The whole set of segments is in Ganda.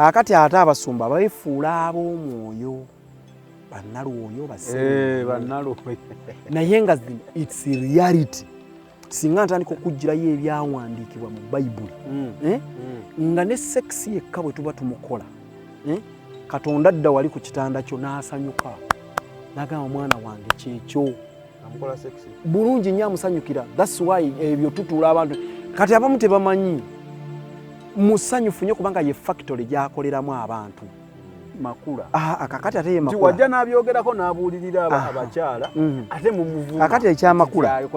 Kaakati ate abasumba beefuula ab'omwoyo, bannalwoyo, bannalwoyo, naye nga it's reality. Singa ntandika okuggyirayo ebyawandiikibwa mu Bayibuli, nga ne sex yekka bwe tuba tumukola, Katonda adda wali ku kitanda kyo n'asanyuka n'agamba, mwana wange kyekyo bulungi nnyo, amusanyukira. That's why ebyo tutuula abantu kati abamu tebamanyi musanyufu nnyo kubanga ye factory gyakoleramu abantu. Makula. Kakati ate ye Makula wajja n'abyogerako n'abuulirira abakyala, ate mumuvuma. Kakati ekyamakula,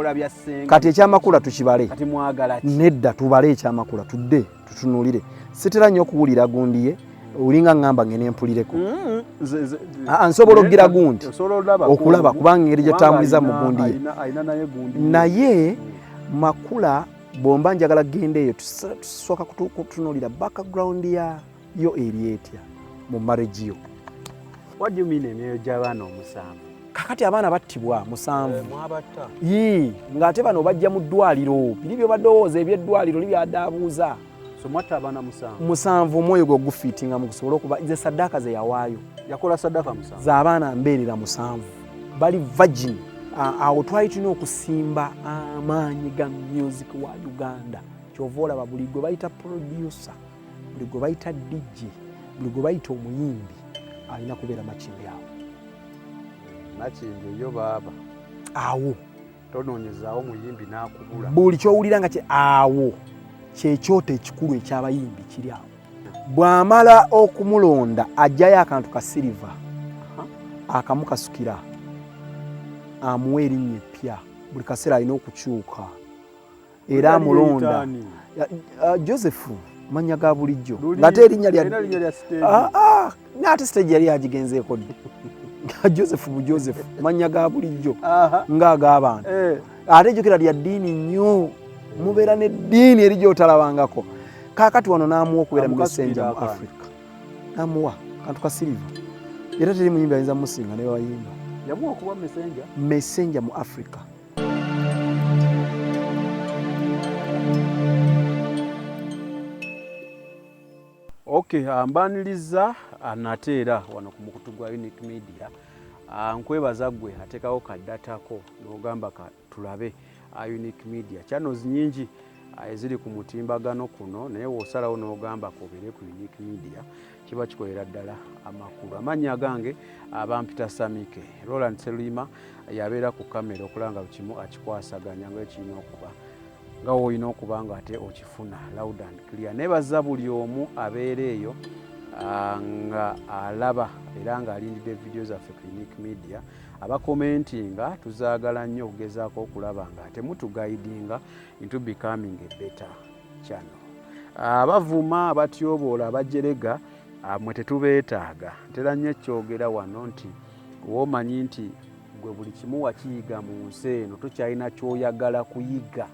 kati ekyamakula tukibale. Kati mwagala ki? Nedda, tubale ekyamakula, tudde tutunuulire. Sitera nnyo okuwulira gundi ye olinga ŋŋamba ngene mpulireko. Nsobola okugira gundi okulaba kubanga engeri gyetambuliza mu gundi ye, naye Makula bwomba njagala genda eyo, tusooka kutunuulira background ya yo eri etya mu marriage yo. What do you mean emyoyo gy'abaana 7? Kakati abaana battibwa 7 yii, ng'ate bano bajja mu ddwaliro biri byobadde owooza ebyeddwaliro libyadaabuuza. So mwatta abaana 7? 7. Omwoyo gwe gufiitinga mu gusobole okuba ze saddaaka ze yawaayo. Yakola saddaaka 7 z'abaana mbeerera 7 bali virgin. Awo twali tulina okusimba amaanyi ga music wa Uganda. Kyova olaba buli gwe bayita producer, buli gwe bayita DJ, buli gwe bayita omuyimbi alina kubeera Makindye awo. Makindye yo baaba. Awo. Tonoonyezaawo muyimbi n'akubula. Buli kyowulira nga awo kyekyoto ekikulu ekyabayimbi kiri awo. Bw'amala okumulonda ajjayo akantu ka silver akamukasukira, amuwa erinnya eppya. Buli kaseera alina okukyuka era amulonda Joseph, mannya ga bulijjo, ng'ate erinnya lya ate stage yali yagigenzeeko ddi. Joseph bu Joseph, mannya ga bulijjo ng'ag'abantu, ate jjukira lya ddiini nnyo, mubeera n'eddiini eri gy'otalabangako. Kaakati wano n'amuwa okubeera messenger mu Africa, n'amuwa kantu ka silver, era teri muyimbi ayinza musinga ne bayimba. Yamuwa okuba messenger? Messenger mu Africa. Okay, mbaniriza nate era wano ku mukutu gwa Unique Media. Nkwebaza ggwe ateekawo ka data ko n'ogamba ka tulabe Unique Media. Channels nyingi eziri ku mutimbagano kuno, naye w'osalawo n'ogamba kobeere ku Unique Media, kiba kikolera ddala amakulu. Amannya agange abampita Samike Roland Selima, yabeera ku kamera okulaba nga kimu akikwasaganya nga ekirina okuba nga woolina okuba nga ate okifuna loud and clear. Nebaza buli omu abeera eyo nga alaba era ng'alindidde vidiyo zaffe ku Unique Media. Abakomentinga tuzaagala nnyo okugezaako okulaba nga ate mutuguidinga into becoming a better channel. Abavuma, abatyoboola, abajerega, mwe tetubeetaaga. Ntera nnyo ekyogera wano nti womanyi nti gwe buli kimu wakiyiga mu nsi eno, tokyalina kyoyagala kuyiga,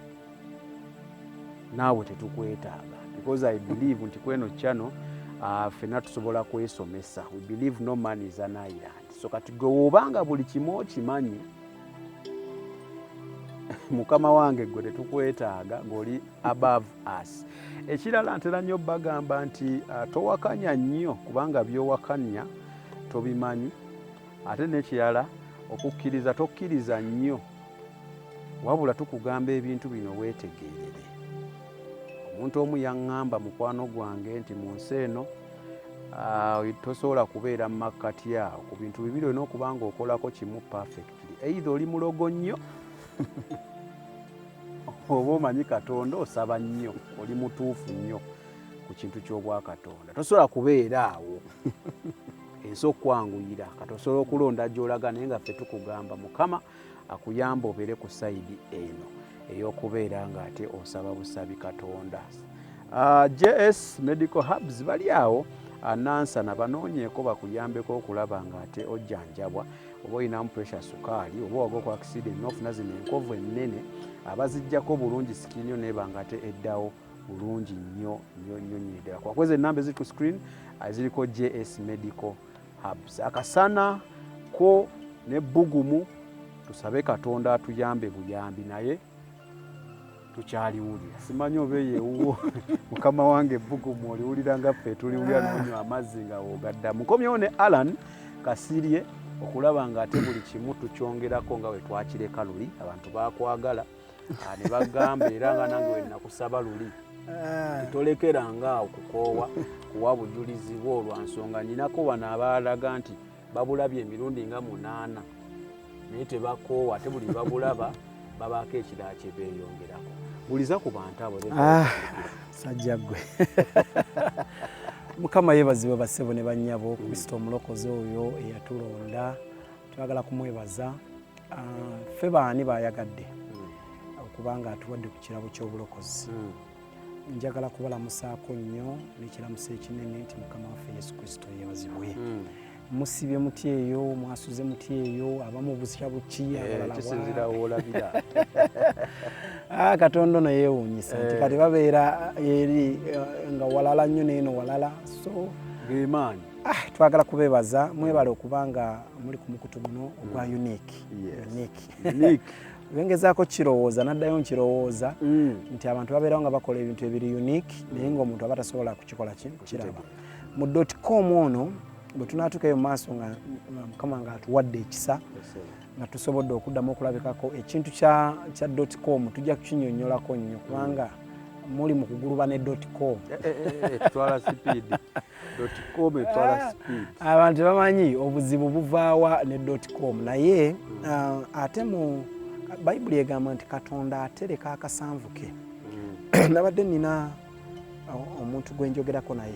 naawe tetukwetaaga, because I believe nti kweno channel ffenna tusobola kwesomesa. We believe no man is an island. So kati gwe woobanga buli kimu okimanyi, mukama wange, gwe tetukwetaaga, ng'oli above us. Ekirala ntera nnyo bagamba nti towakanya nnyo kubanga byowakanya tobimanyi. Ate n'ekirala, okukkiriza tokkiriza nnyo, wabula tukugamba ebintu bino weetegeerere. Omuntu omu yaŋŋamba, mukwano gwange, nti mu nsi eno tosobola kubeera mu makkati awo ku bintu bibiri, olina okuba nga okolako kimu perfectly. Either oli mulogo nnyo oba omanyi Katonda, osaba nnyo, oli mutuufu nnyo ku kintu ky'obwakatonda. Tosobola kubeera awo ensi okwanguyira. Kati osobola okulonda gy'olaga, naye nga ffe tukugamba Mukama akuyamba obeere ku side eno ey'okubeera ng'ate osaba busabi Katonda. JS Medical Hubs bali awo Nansana, banoonyeeko bakuyambeko okulaba ng'ate ojjanjabwa, oba olinamu pressure, sukaali, oba wagwa ku accident n'ofuna zino enkovu ennene, abaziggyako bulungi, skin yo neeba ng'ate eddawo bulungi nnyo nnyo nnyo nnyo ddala. Kwakweza enamba eziri ku screen eziriko JS Medical Hubs. Akasana ko nebbugumu, tusabe Katonda atuyambe buyambi, naye Tukyaliwulira, simanyi oba eyo ewuwo mukama wange ebbugumu oliwulira nga ffe tuliwulira nonywa amazzi nga wogaddamu. Nkomyewo ne Allan Kasirye okulaba nga ate buli kimu tukyongerako nga bwe twakireka luli. Abantu bakwagala ne bagamba, era nga nange we nakusaba luli tolekeranga awo kukoowa kuwa bujulizi bwo olwa nsonga nyinako wano abalaga nti babulabye emirundi nga 8 naye tebakoowa, ate buli babulaba babaako ekirala kye beeyongerako. Buliza ku bantu abo. Sajja ggwe, Mukama yeebazibwe. Bassebo ne bannyabo, Kristo omulokozi oyo eyatulonda twagala kumwebaza. Ffe baani bayagadde okubanga atuwadde ku kirabo ky'obulokozi. Njagala kubalamusaako nnyo n'ekiramuso ekinene nti Mukama waffe Yesu Kristo yeebazibwe. Musibye muti eyo, mwasuze muti eyo, abamu busya buki, abalala Kisinzira woolabira. Katonda ono yeewuunyisa nti kati babeera eri nga walala nnyo neeno walala, so gemaanyi. Twagala kubeebaza, mwebale okuba nga muli ku mukutu guno ogwa Unique. Unique. Unique. Bengezaako kirowooza, naddayo nkirowooza nti abantu babeerawo nga bakola ebintu ebiri unique, naye ng'omuntu aba tasobola kukikola kiraba mu dot com ono. Bwe tunaatuukayo mu maaso nga Mukama ng'atuwadde ekisa nga tusobodde okuddamu okulabikako, ekintu kya dot com tujja kukinyonnyolako nnyo, kubanga muli mu kuguluba ne dot com. Etwala speed, dot com etwala speed. Abantu bamanyi obuzibu buvaawa ne dot com, naye ate mu Bayibuli egamba nti Katonda atereka akasanvu ke. Nabadde nina omuntu gwe njogerako naye,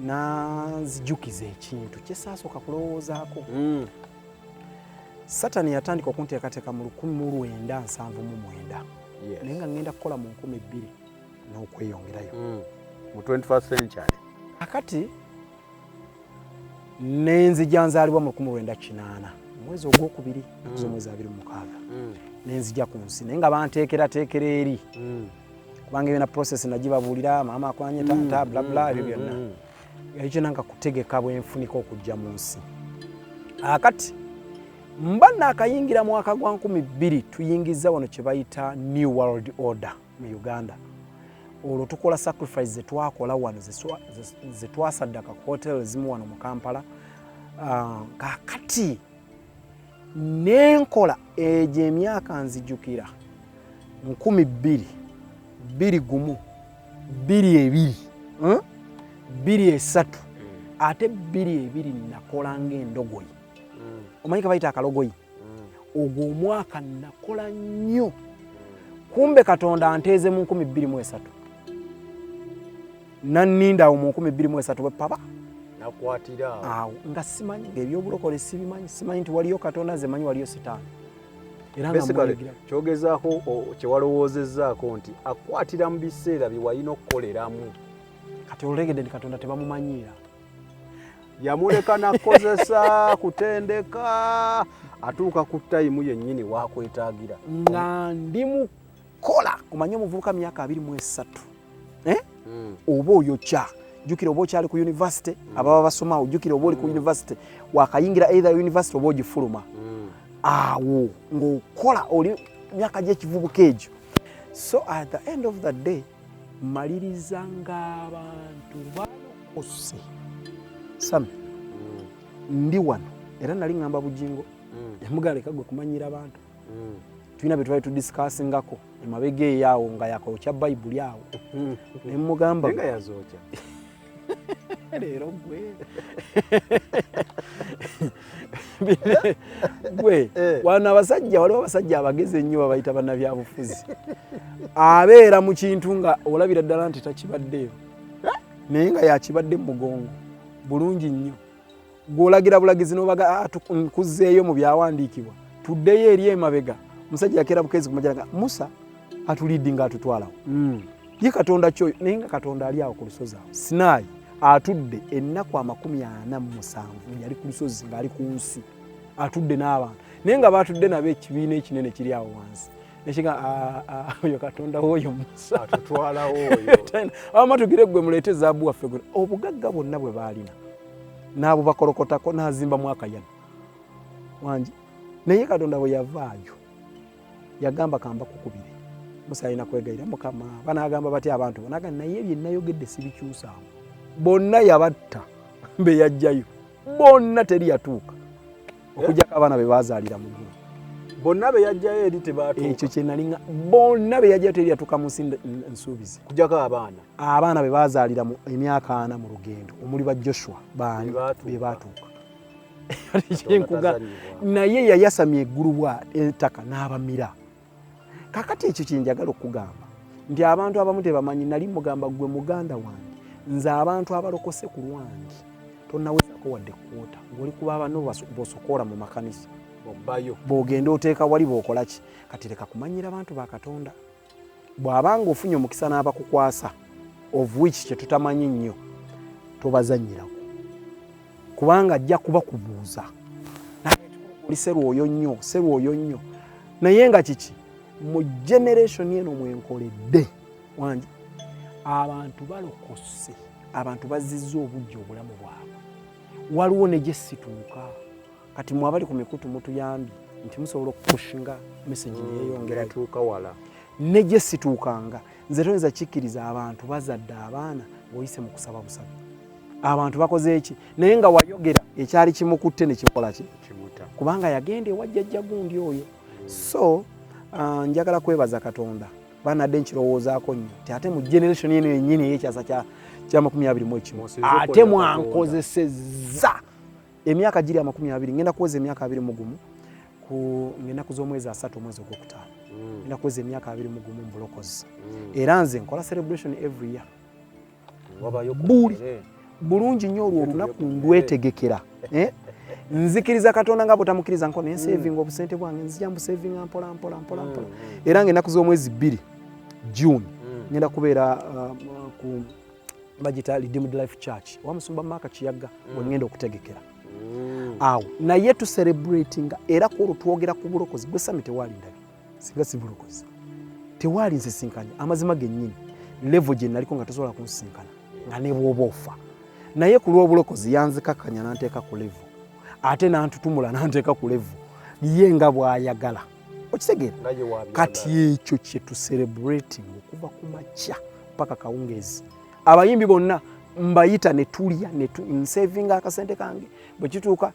nanzijukiza ekintu kyesaasooka kulowoozaako. Satani yatandika okunteekateeka mu 1979, naye nga ngenda kukola mu 2000 n'okweyongerayo. Mu 21st century. Akati nenzija nzaalibwa mu 1980, omwezi ogwokubiri, z'omwezi 26, nenzija ku nsi, naye nga banteekerateekera eri, kubanga ebyo na process nagibabuulira, maama akwanye taata, bla bla, ebyo byonna ekyo kyonna nga kutegeka bwenfunika okujja mu nsi. Akati mba naakayingira mwaka gwa 2000, tuyingiza wano kye bayita New World Order mu Uganda. Olwo tukola sacrifice zetwakola wano, zetwasaddaka ku hotel ezimu wano mu Kampala. Kakati nenkola egyo emyaka, nzijukira 2000, 21, 22, 23, ate 22 nakola ng'endogoyi. Omanyi kabayita akalogoyi? Ogwo omwaka nakola nnyo. Kumbe Katonda anteeze mu 2003, nanninda awo mu 2003 bwe paba. Nakwatira awo. Awo nga simanyi ngaebyobulokole, sibimanyi, simanyi nti waliyo Katonda, nze manyi waliyo Sitaani, era nga Basically, mweyigira. Kyogezaako kyewalowoozezzaako nti akwatira mu biseera bye walina okukoleramu. Kati olegedde nti Katonda tebamumanyiira. Yamuleka nakozesa kutendeka, atuuka ku time yennyini wakwetaagira. Nga ndi mukola, omanyi omuvubuka myaka 23, eh? Oba oyokya, jjukira oba okyali ku university, ababa basoma, ojjukira oba oli ku university, wakayingira either university oba ogifuluma, awo ng'okola, oli myaka gy'ekivubuka egyo. So at the end of the day maliriza ng'abantu balokose. Sami, ndi wano era nali ŋŋamba Bugingo, yamugaleka gwe kumanyira abantu, tulina bye twali tudiscussingako emabega eyo awo nga yakookya Bayibuli awo, ne mugamba. Naye nga yazookya. Leero gwe wano abasajja, waliwo abasajja abagezi ennyo babayita bannabyabufuzi, abeera mu kintu nga olabira ddala nti takibaddeyo, naye nga yakibadde mu mugongo bulungi nnyo. Gw'olagira bulagizi n'obaga, "Nkuzzeeyo mu byawandiikibwa, tuddeyo eri emabega." Omusajja yakeera bukeezi kumajalaga Musa atuliddi nga atutwalawo ye Katonda kyoyo, naye nga Katonda ali awo ku lusozi awo Sinaayi, atudde ennaku 47, yali ku lusozi ng'ali ku nsi atudde n'abantu, naye nga batudde nabo ekibiina ekinene kiri awo wansi nekiga, "Oyo Katonda w'oyo Musa atutwalawo oyo." Awama tugire gwe muleete zaabu waffe gwe. Obugagga bwonna bwe baalina n'abo bakolokotako n'azimbamu akayana wangi, naye Katonda bwe yavaayo yagamba, "Kamba kukubire Musa alina kwegayira Mukama, banaagamba batya abantu bonaga, naye bye nayogedde sibikyusaamu. Bonna yabatta be yajjayo bonna, teri yatuuka okujjako abaana be baazaalira mu ggulu. Bonna be yajjayo eri tebaatuuka. Ekyo kye nalinga, bonna be yajjayo teri yatuuka mu nsi nsuubize. Kujjako abaana. Abaana be baazaalira mu emyaka 40 mu lugendo, omuli ba Joshua baani Be be baatuuka. baatuuka. Kyenkuga, naye yayasamya eggulu bwa ettaka n'abamira. Kakati ekyo kyenjagala okugamba nti abantu abamu tebamanyi. Nali mugamba gwe muganda wange, nze abantu abalokose ku lwange tonnawezako wadde kwota, ng'oli kuba bano bosokoola mu makanisa. Obbayo. Bw'ogenda oteeka wali bw'okola ki. Kati leka kumanyira bantu ba Katonda. Bw'abanga ofunye omukisa n'abakukwasa, of which kye tutamanyi nnyo, tobazannyirako, kubanga ajja kubakubuuza. Oli serwoyo nnyo, serwoyo nnyo, naye nga kiki mu generation eno mwenkoledde wangi, abantu balokose, abantu bazizza obujja obulamu bwabwe. Waliwo ne gye situuka. Kati mwe abali ku mikutu mutuyambye nti musobola okupushinga message neyeyongerayo. Netuuka wala. Ne gye situukanga nze, toyinza kikkiriza. Abantu bazadde abaana ng'oyise mu kusaba busabi, abantu bakoze eki, naye nga wayogera ekyali kimukutte ne kikola ki? Kimuta. Kubanga yagenda ewa jjajja gundi oyo. So njagala kwebaza Katonda, banadde nkirowoozaako nnyo ti ate mu generation eno yennyini ey'ekyasa kya 21, Musinze ate okukolera. mwankozesezza emyaka giri 20, ngenda kuweza emyaka 21 ku ng'ennaku z'omwezi 30 omwezi ogwokutaano. Ngenda kuweza emyaka 21 mu bulokozi. Era nze nkola celebration every year. Wabayo. Buli. Kumere. Bulungi nnyo. Olwo olunaku ndwetegekera. Eh? Nzikiriza Katonda nga bwetamukkiriza nko, naye nsevinga obusente bwange, nzija mbusevinga mpola mpola mpola mpola. Era ng'ennaku z'omwezi 2 June ngenda kubeera ku bagita Redeemed Life Church owa Musumba Maaka Kiyaga, we ngenda okutegekera awo. Naye tucelebratinga, era ku olwo twogera ku bulokozi. Gwe sami tewaali ndabi singa si bulokozi, tewaali nsisinkanye. Amazima gennyini, level gye naliko nga tosobola kunsisinkana nga ne bw'oba ofa. Naye ku lw'obulokozi yanzikakkanya n'anteeka ku level, ate n'antutumula n'anteeka ku level ye nga bw'ayagala. Okitegeera? Nga ye wabyagala. Kati ekyo kye tucelebrating okuva ku makya paka kawungeezi. Abayimbi bonna mbayita ne tulya, nsevinga akasente kange, bwe kituuka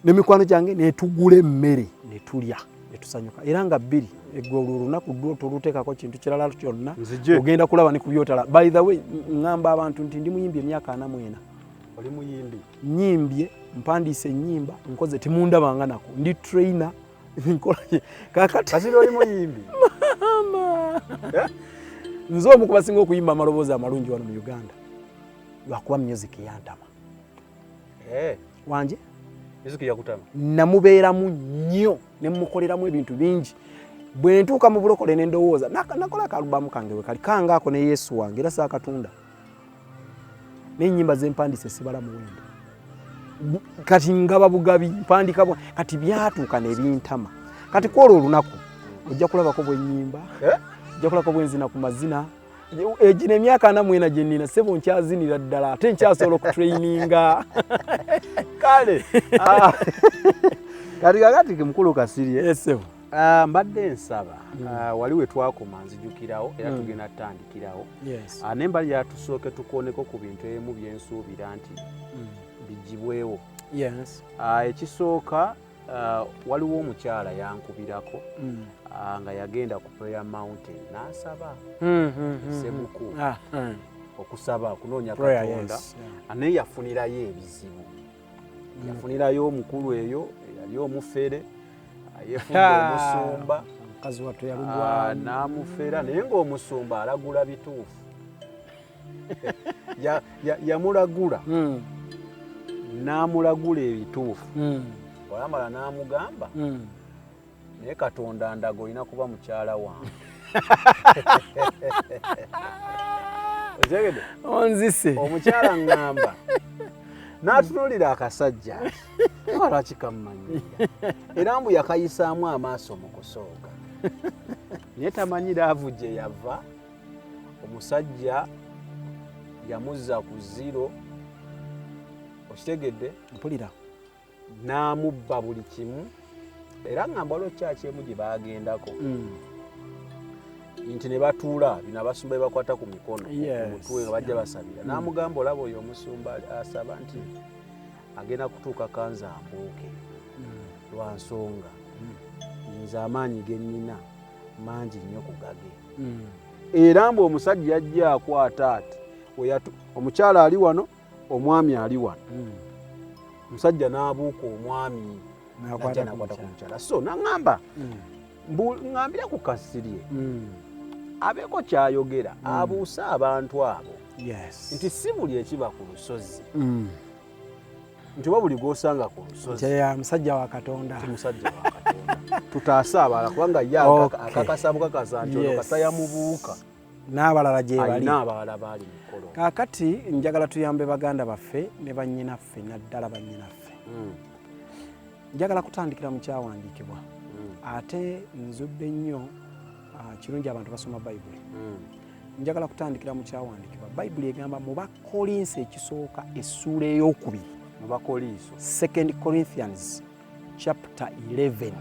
nemikwano gyange netugula emmere ne tulya ne tusanyuka. Era nga 2 egwe olwo olunaku lwo toluteekako kintu kirala kyonna. Nzije. Ogenda kulaba ne ku byotala. By the way, ŋŋamba abantu nti ndi muyimbi emyaka 44. Oli muyimbi. Nyimbye, mpandiise ennyimba, nkoze, temundabanga nako, ndi trainer, nkola kakati. Kasiri oli muyimbi. Mama, nze omu ku basinga okuyimba amaloboozi amalungi wano mu Uganda, lwakuba music yantama. Wanje. Music yakutama. Namubeeramu nnyo ne mukoleramu ebintu bingi. Bwe ntuuka mu bulokole ne ndowooza nakola akalubamu kange we kali kangaako ne Yesu wange, era saakatunda n'ennyimba zempandise sibala muwendo. Kati ngaba bugabi, mpandika kati byatuuka ne bintama. Kati kwolwo olunaku ojja kulabako bwennyimba, ojja kulabako bwenzina ku mazina. Egino emyaka 44 gye nnina, sebo, nkyazinira ddala, ate nkyasobola okutraininga. Kale. Kati kakati mukulu Kasirye. Yes, sebo. Mbadde nsaba, wali we twakoma nzijukirawo, era tugenda tutandikirawo. Naye mbali yatusooke tukooneko ku bintu ebimu byensuubira nti bigibwewo. Ekisooka, waliwo omukyala yankubirako, nga yagenda ku Prayer Mountain n'asaba Seguku, okusaba okunoonya Prayer, Katonda. Yes. Naye yafunirayo ebizibu, yafunirayo omukulu eyo eyali omufere, yefudde omusumba. Mukazi wattu yalugwa. N'amufera, naye ng'omusumba alagula bituufu. Yamulagula, n'amulagula ebituufu. Olwamala n'amugamba, naye Katonda ndaga olina kuba mukyala wange. Otegedde? Onzise. Omukyala ŋŋamba n'atunuulira akasajja ati, lwaki kammanyiira? Era mbu yakayisaamu amaaso mu kusooka, naye tamanyi love gye yava. Omusajja yamuzza ku zero, okitegedde? Mpulira. N'amubba buli kimu. Era ŋŋamba waliwo kyaki emu gye baagendako. Nti ne batuula bino abasumba be bakwata ku mikono ku mutwe nga bajja basabira. N'amugamba, olaba oyo omusumba asaba nti agenda kutuuka kanza ambuuke lwa nsonga nze amaanyi ge nnina mangi nnyo ku gage. Era mbu omusajja yajja akwata ati omukyala ali wano, omwami ali wano, omusajja n'abuuka omwami najja nakwata ku mukyala. So naŋŋamba mbu ŋŋambira ku Kasirye abeeko kyayogera, abuuse abantu abo nti si buli ekiba ku lusozi nti oba buli gw'osanga ku lusozi musajja wa Katonda. Ti musajja wa Katonda. Tutaase abalala, kubanga ye akakasa bukakasa nti ono kata yamubuuka n'abalala gye bali. Alina abalala baali mikolo. Kaakati njagala tuyambe baganda baffe ne bannyinaffe, naddala bannyinaffe. Njagala kutandikira mu kyawandiikibwa. Ate nzudde nnyo kirungi abantu basoma Bayibuli. Njagala kutandikira mu kyawandiikibwa. Bayibuli egamba mu Bakolinso ekisooka essuula 2. Mu Bakoliiso. Second Corinthians chapter 11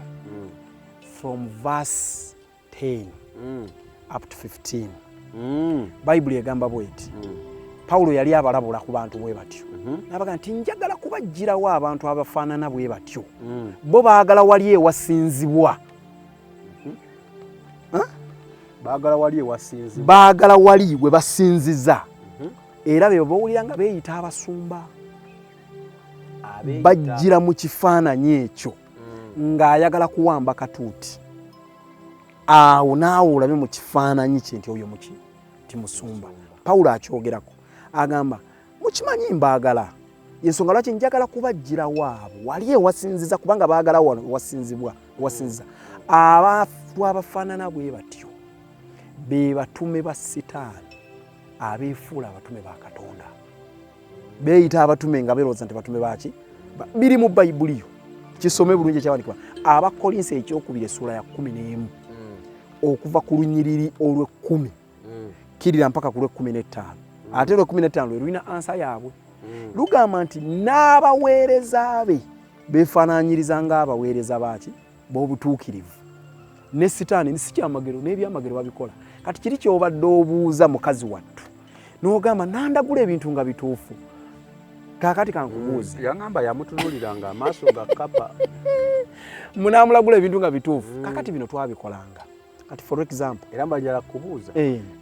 from verse 10 up to 15. Bayibuli egamba bweti. Pawulo yali abalabula ku bantu bwe batyo. N'abaga nti njagala kubaggyirawo abantu abafaanana bwe batyo. Bo baagala wali ewasinzibwa. Baagala wali ewasinzibwa. Baagala wali we basinziza. Era be bawulira nga beeyita abasumba. Bajjira mu kifaananyi ekyo ng'ayagala kuwamba katuuti. Awo naawe olabe mu kifaananyi kye nti oyo muki ti musumba. Pawulo akyogerako agamba mukimanyi mbaagala, ensonga lwaki njagala kubaggyirawo abo wali ewasinziza, kubanga baagala wano ewasinzibwa ewasinziza. Abantu abafaanana bwe batyo be batume ba Sitaani abeefuula abatume ba Katonda. Beeyita abatume nga beerowooza nti batume baaki. Biri mu Bayibuli yo, kisome bulungi ekyawandiikibwa. Abakolinso ekyokubiri essuula ya 11 okuva ku lunyiriri olw'ekkumi kkirira mpaka ku lw'e15. Ate olw'e15 lwe lulina answer yaabwe. Lugamba nti n'abaweereza be beefaanaanyiriza ng'abaweereza baaki b'obutuukirivu, ne Sitaani si kyamagero n'ebyamagero babikola. Kati kiri ky'obadde obuuza mukazi wattu n'ogamba nandagula ebintu nga bituufu. Kaakati kankubuuze. Yaŋŋamba yamutunuuliranga amaaso ga kapa. Munaamulagula ebintu nga bituufu. Kaakati bino twabikolanga. Kati for example, era mbanjala kubuuza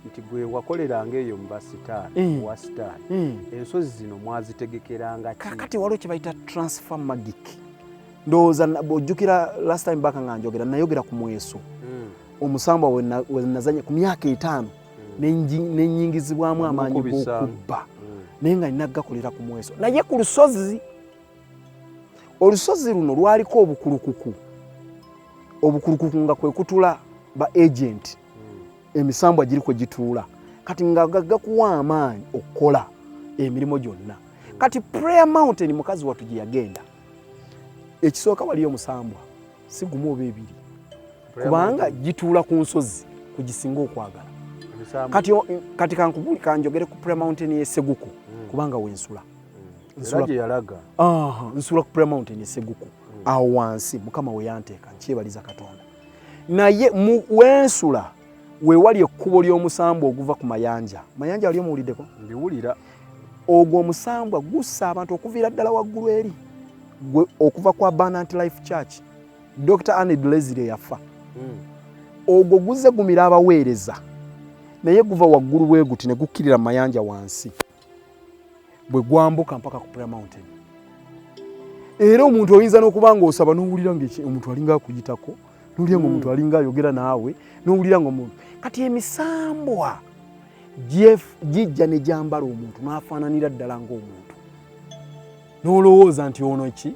nti gwe wakoleranga eyo mu basitaani, wa sitaani, ensozi zino mwazitegekeranga ki? Kaakati waliwo kye bayita transfer magic. Ndowooza bw'ojjukira last time baka nga njogera, nayogera ku mweso omusambwa we nazanya ku myaka 5 nenyingizibwamu amaanyi g'okubba, naye nga nina gakolera ku mweso. Naye ku lusozi, olusozi luno lwaliko obukulukuku, obukulukuku nga kwe kutula ba agent emisambwa giri kwe gituula. Kati nga gakuwa amaanyi okukola emirimu gyonna. Kati Prayer Mountain mukazi wattu gye yagenda, ekisooka waliyo omusambwa si gumu oba ebiri, kubanga gituula ku nsozi kugisinga okwagala. Kati kankubuli kanjogere ku Prayer Mountain y'e Seguku, kubanga wensula. Nsula ku Prayer Mountain e Seguku awo wansi Mukama we yanteeka, nkyebaliza Katonda. Naye wensula wewali ekkubo ly'omusambwa oguva ku mayanja. Mayanja wali omuwuliddeko? Ndiwulira. Ogwo omusambwa gussa abantu okuviira ddala waggulu eri okuva ku Abundant Life Church, Dr. Arnold Leslie yafa. Ogwo guzze gumira abaweereza, naye guva waggulu bwe guti ne gukkirira mu mayanja wansi bwe gwambuka mpaka ku Prayer Mountain. Era omuntu oyinza n'okuba ng'osaba n'owulira ng'omuntu alinga akuyitako, n'owulira ng'omuntu alinga ayogera naawe, n'owulira ng'omuntu. Kati emisambwa gijja ne gyambala omuntu n'afaananira ddala ng'omuntu, n'olowooza nti ono ki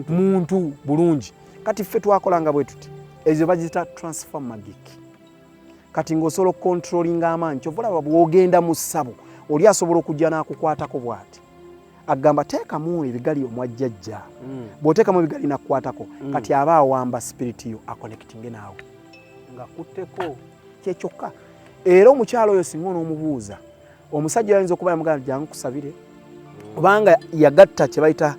muntu bulungi. Kati ffe twakolanga bwe tuti, ezo bagiyita transfer magic. Kati ng'osobola okukontrolinga amaanyi, kyova olaba bw'ogenda mu ssabo oli asobola okujja n'akukwatako bw'ati, agamba teekamu ebigali omwajjajja. Bw'oteekamu ebigali n'akukwatako, kati aba awamba spirit yo aconnectinge naawe nga kutteko kyekyokka. Era omukyalo oyo singa onoomubuuza, omusajja ayinza okuba yamugamba jangu kusabire, kubanga yagatta kye bayita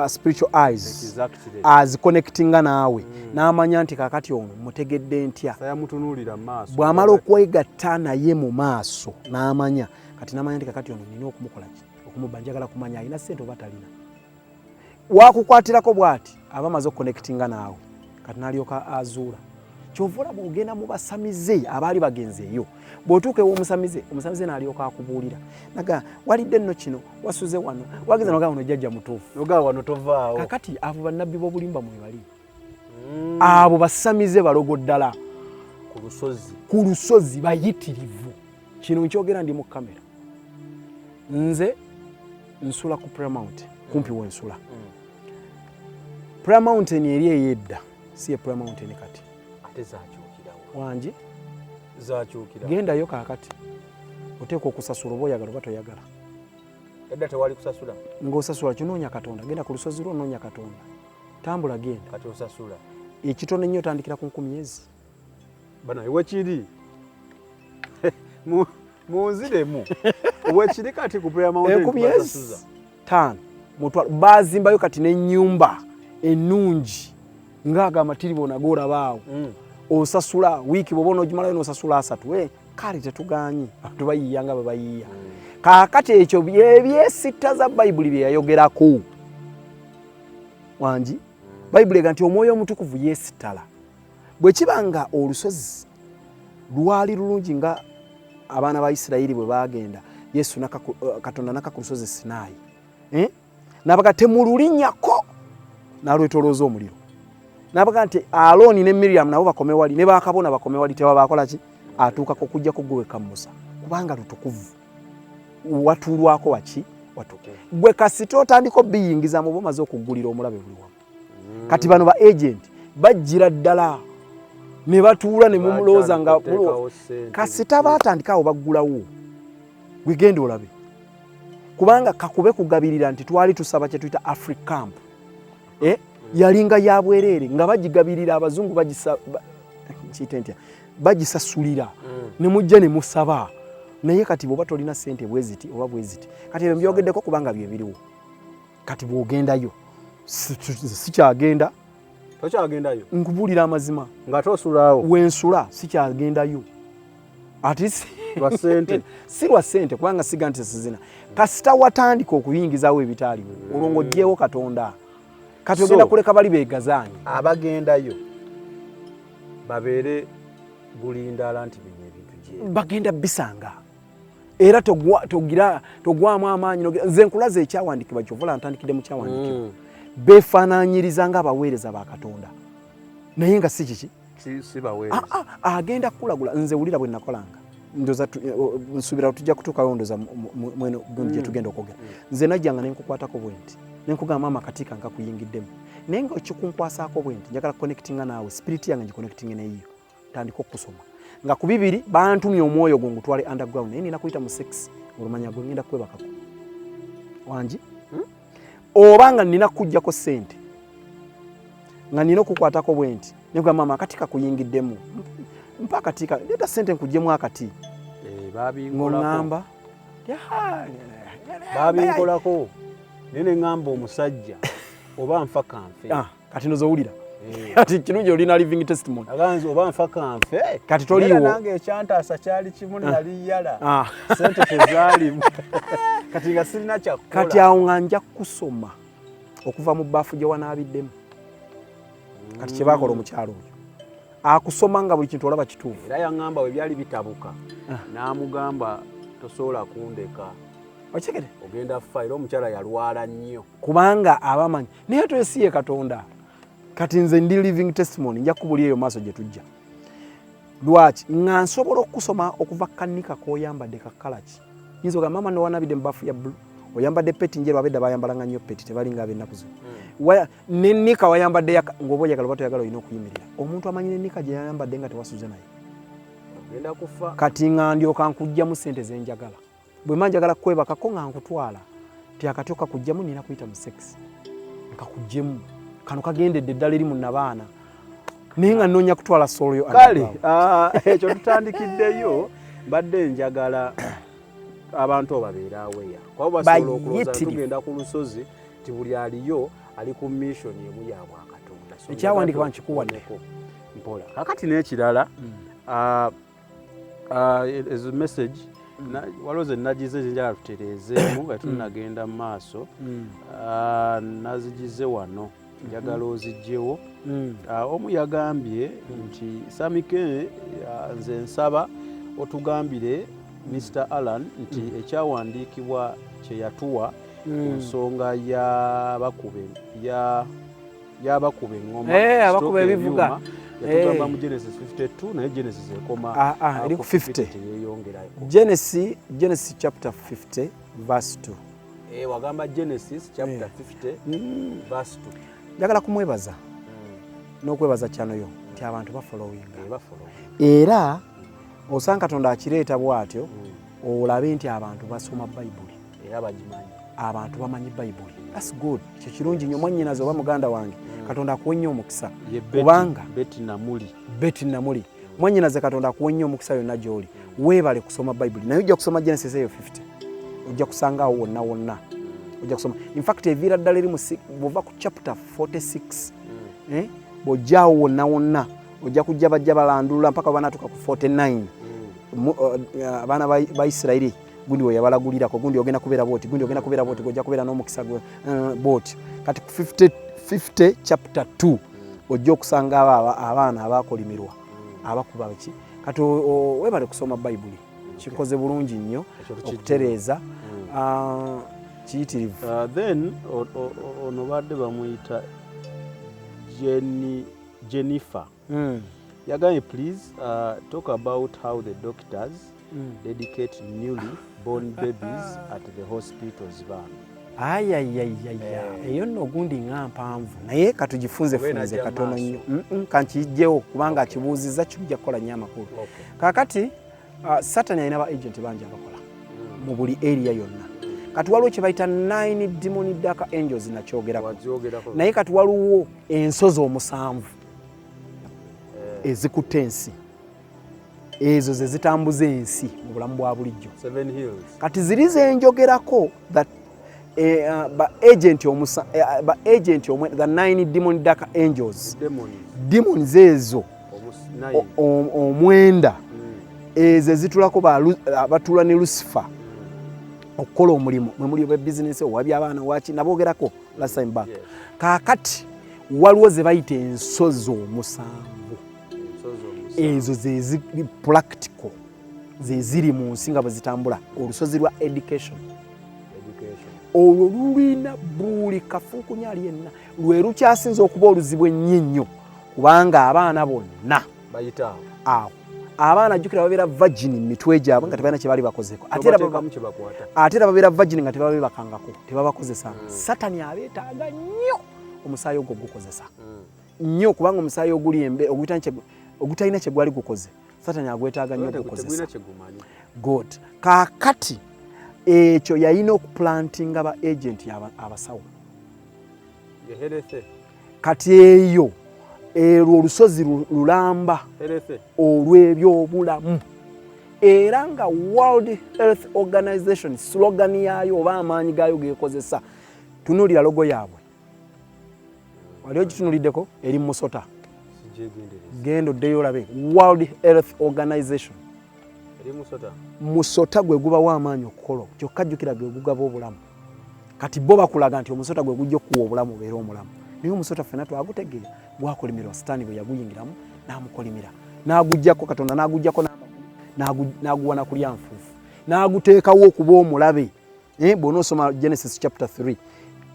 spiritual eyes aziconnectinga naawe, n'amanya nti kakati ono mutegedde ntya. Sayamutunuulira mu maaso. Bw'amala okwegatta naye mu maaso n'amanya, kati n'amanya nti kakati ono nina okumukola ki, okumubba, njagala kumanya alina ssente oba talina. Wakukwatirako bw'ati aba amaze okuconnectinga naawe, kati n'alyoka azuula. Kyova olaba ogenda mu basamize abaali bagenzeeyo, bw'otuuka ew'omusamize, omusamize n'alyoka akubuulira naga walidde nno kino, wasuze wano, wageza nogaa wano jjajja mutuufu. Nogaa wano tovaawo. Kakati abo bannabbi b'obulimba mwe bali. Abo basamize balogo ddala ku lusozi, ku lusozi bayitirivu. Kino nkyogera ndi mu kamera, nze nsula ku Prayer Mountain, kumpi wensula. Prayer Mountain eri ey'edda, si ye Prayer Mountain kati. Ate zakyukirawo? Wangi. Zakyukirawo. Gendayo kaakati, oteekwa okusasula oba oyagala oba toyagala. Edda tewali kusasula. Ng'osasula kinoonya Katonda, genda ku lusozi lwo onoonya Katonda, tambula genda. Kati osasula. Ekitono ennyo otandikira ku 1000 ezi. Bana wekiri munziremu wekiri kati ku Prayer Mountain 5000 mutwalo. Bazimbayo kati n'ennyumba ennungi ng'ago amatiribona g'olabaawo. Osasula wiiki bw'oba onoogimalayo n'osasula 3. Kale tetuganye, abantu bayiiya nga bwe bayiiya. Kaakati ekyo byebyesitta za Bayibuli bye yayogerako. Wangi Bayibuli ega nti Omwoyo Omutukuvu yeesittala. Bwe kiba nga olusozi lwali lulungi nga abaana ba Isirayiri bwe baagenda, Yesu Katonda naka ku lusozi Sinaayi, n'abaga temululinnyako, n'alwetoolooza omuliro, n'abaga nti Alooni ne Miriam nabo bakome wali, ne bakabona bakome wali, tebabakola ki atuukako okuggyako gwe wekka Musa, kubanga lutukuvu, watuulwako waki watukuvu. Gwe kasita otandika obiyingiza mu omaze okuggulira omulabe buli wamu. Kati bano ba agent bajjira ddala ne batuula ne mumulowooza nga kasita baatandika awo baggulawo, gwe genda olabe, kubanga kakube kugabirira nti twali tusaba kye tuyita Africamp, yalinga ya bwereere nga bagigabirira abazungu, nkiyite ntya, bagisasulira ne mujja ne musaba. Naye kati bw'oba tolina ssente bwe ziti oba bwe ziti, kati ebyo mbyogeddeko kubanga bye biriwo. Kati bw'ogendayo, sikyagenda. Tokyagendayo? Nkubuulira amazima. Nga tosulaawo? Wensula sikyagendayo. Ati lwa ssente? Si lwa ssente, kubanga siga nti sizina. Kasita watandika okuyingizawo ebitaaliwo, olwo ng'oggyewo Katonda. Kati ogenda kuleka bali beegazaanyi. Abagendayo babeere bulindaala nti bino ebintu gye bagenda bisanga, era togwamu amaanyi. Nze nkulaza ekyawandiikibwa, kyova ntandikidde mu kyawandiikibwa. Beefaanaanyiriza ng'abaweereza ba Katonda, naye nga si kiki. Si baweereza. Agenda kukulagula. Nze wulira bwe nakolanga, ndoza nsuubira tujja kutuukayo, ndoza mweno gundi gye tugenda okwogera. Nze najjanga ne nkukwatako bwe nti, ne nkugamba maama katiika nkakuyingiddemu, naye nga ekikunkwasaako bwe nti njagala connectinga naawe, spirit yange ngiconnectinge neyiyo, tandika okusoma nga ku bibiri bantumye omwoyo gwo ngutwale underground, naye nina kuyita mu sex olumanya gwe ngenda kwebakako wangi, oba nga nina kujjako ssente nga nina okukwatako bwe nti negamba maama akati kakuyingiddemu, mpa akati, leeta ssente nkuggyemu akati. Ng'oŋŋamba Babinkolako, naye ne ŋŋamba omusajja oba nfa kanfe. Kati ndoza owulira kati kirungi olina living testimony. Aganzi oba nfa kanfe. Kati toliiwo. Nange ekyantaasa kyali kimu, nali yala, sente tezaalimu, kati nga sirina kyakukola. Kati awo nga nja kusoma okuva mu bbaafu gye wanaabiddemu. Kati kyebakola omukyalo oyo akusoma nga buli kintu olaba kituufu. Era yaŋŋamba bwe byali bitabuka, n'amugamba tosobola kundeka. Okigere. Ogenda fa. Era omukyala yalwala nnyo. Kubanga abamanyi naye twesiye Katonda. Kati nze ndi living testimony, nja kubuli eyo maaso gye tujja. Lwaki nga nsobola okusoma okuva kanika koyambadde kakalaki? Yinza ogamba mama nowanabidde mu bafu ya blue, oyambadde peti njeru, abedda bayambalanga nnyo peti, tebalinga ab'ennaku zino. Nenika wayambadde ng'oba oyagala oba toyagala olina okuyimirira. Omuntu amanyi nenika gye yayambadde nga tewasuze naye. Ogenda kufa. Kati nga ndyoka nkugjamu sente zenjagala. Bwe mba njagala kwebakako nga nkutwala ti akati okakugjamu nina kuyita mu sex nkakuggyemu. Kano kagendedde eddala eri mu nabaana, naye nga nnoonya kutwala soul yo. Kale ekyo tutandikiddeyo. Mbadde njagala abantu abo babeere aweya, kuba basobola okulowooza tugenda ku lusozi ti buli aliyo. Ali ku mission emu ya bwakatonda. So Ekyawandiikibwa nkikuwadde. Mpola. Kakati n'ekirala, ezo message waliwo ze nagize zenjagala tutereezeemu nga tunnagenda mu maaso. Nazigize wano, njagala ozigyewo. Omu yagambye nti, "Samike, nze nsaba otugambire Mr Allan nti ekyawandiikibwa kye yatuwa ku nsonga y'abakuba eŋŋoma, abakuba stroke ebivuga. ebyuma, yatugamba mu Genesis 52, naye Genesis ekoma Eri ku ku 50. Teyeyongerayo. Genesis chapter 50 verse 2. Wagamba Genesis chapter 50 verse 2. Njagala kumwebaza n'okwebaza channel yo nti abantu bafollowinga. Bafollow. Era osanga Katonda akireeta bw'atyo olabe nti abantu basoma Bayibuli. Era bagimanyi. Abantu bamanyi Bayibuli. That's good, ekyo kirungi nnyo. Mwannyinaze oba muganda wange, Katonda akuwe nnyo omukisa. Ye Betty, Kubanga Betty Namuli. Betty Namuli, mwannyinaze, Katonda akuwe nnyo omukisa yonna gy'oli. Weebale kusoma Bayibuli, naye ojja kusoma Genesis eyo 50, ojja kusanga awo wonna wonna ojja kusoma. Infact eviira ddala eri bw'ova ku chapter 46, bw'ojjaawo wonna wonna ojja kujja bajja balandulula mpaka banaatuuka ku 49. Abaana ba Isirayiri, gundi we yabalagulirako, gundi ogenda kubeera bwoti, gundi ogenda kubeera bwoti, ojja kubeera n'omukisa bwoti. Kati ku 50, 50 chapter 2 ojja okusanga abaana abakolimirwa abakuba ki. Kati webale kusoma Bayibuli, kikoze bulungi nnyo. Ekyo tukijjemu. Okutereeza. Kiyitirivu. Then ono badde bamuyita Jennifer. Yagambye, "Please talk about how the doctors dedicate newly born babies at the hospitals bambi." Ayayayaya, eyo nno ogundi nga mpanvu, naye katugifunzefunze Oba enajja katono maaso. nnyo. Kankijjewo kubanga akibuuzizza kijja kukola nnyo amakulu. Kaakati Satani alina ba agent bangi abakola mu buli area yonna. Kati waliwo kye bayita nine demon dark angels, nakyogerako. Wagyogerako. Naye kati waliwo ensozi omusanvu ezikutte ensi, ezo ze zitambuza ensi mu bulamu bwa bulijjo. Seven Hills. Kati ziri zenjogerako that ba agent omusa, ba agent omwe, the nine demon dark angels. Demons. Demons ezo nine. Omwenda ezo ezitulako abatula ne Lucifer okukola omulimu mwe muli bizinesi owabyabaana waki nabogerako last time back. Kaakati waliwo ze bayita ensozi omusanvu. Ensozi omusanvu. Ezo zeziri practical, zeziri mu nsi nga bwe zitambula. Olusozi lwa education. Education. Olwo lulina buli kafuukunya ali yenna, lwe lukyasinza okuba oluzibu ennyo ennyo, kubanga abaana bonna bayita awo. Awo abaana jjukira babeera virgin mu mitwe gyabwe nga tebalina kye baali bakozeeko. Ate era Tobateekamu kye bakwata. Ate era babeera virgin nga tebabebakangako, tebabakozesanga. Satani abeetaaga nnyo omusaayi ogwo gukozesa nnyo, kubanga omusaayi oguli embe ogutalina kye gwali gukoze, Satani agwetaaga nnyo ogukozesa. Tegulina kyegumanyi. Good. Kaakati ekyo yalina okuplantinga ba agent abasawo. Ye health. Kati eyo erwo olusozi lulamba Health. olw'ebyobulamu, era nga World Health Organization slogan yaayo oba amaanyi gaayo gekozesa, tunuulira logo yaabwe, wali ogitunuliddeko? Eri musota. Sigyegendereza. Genda oddeyo olabe World Health Organization. Eri musota. Musota gwe gubawo amaanyi okukola, kyokka jjukira gwe gugaba obulamu. Kati bo bakulaga nti omusota gwe gujja okuwa obulamu, obeere omulamu, naye omusota ffenna twagutegeera gwakolimirwa. Sitaani bwe yaguyingiramu n'amukolimira, n'agugjako Katonda, n'agugjako n'amagulu, n'aguwa na kulya nfuufu, n'aguteekawo okuba omulabe. Bw'onoosoma Genesis chapter 3,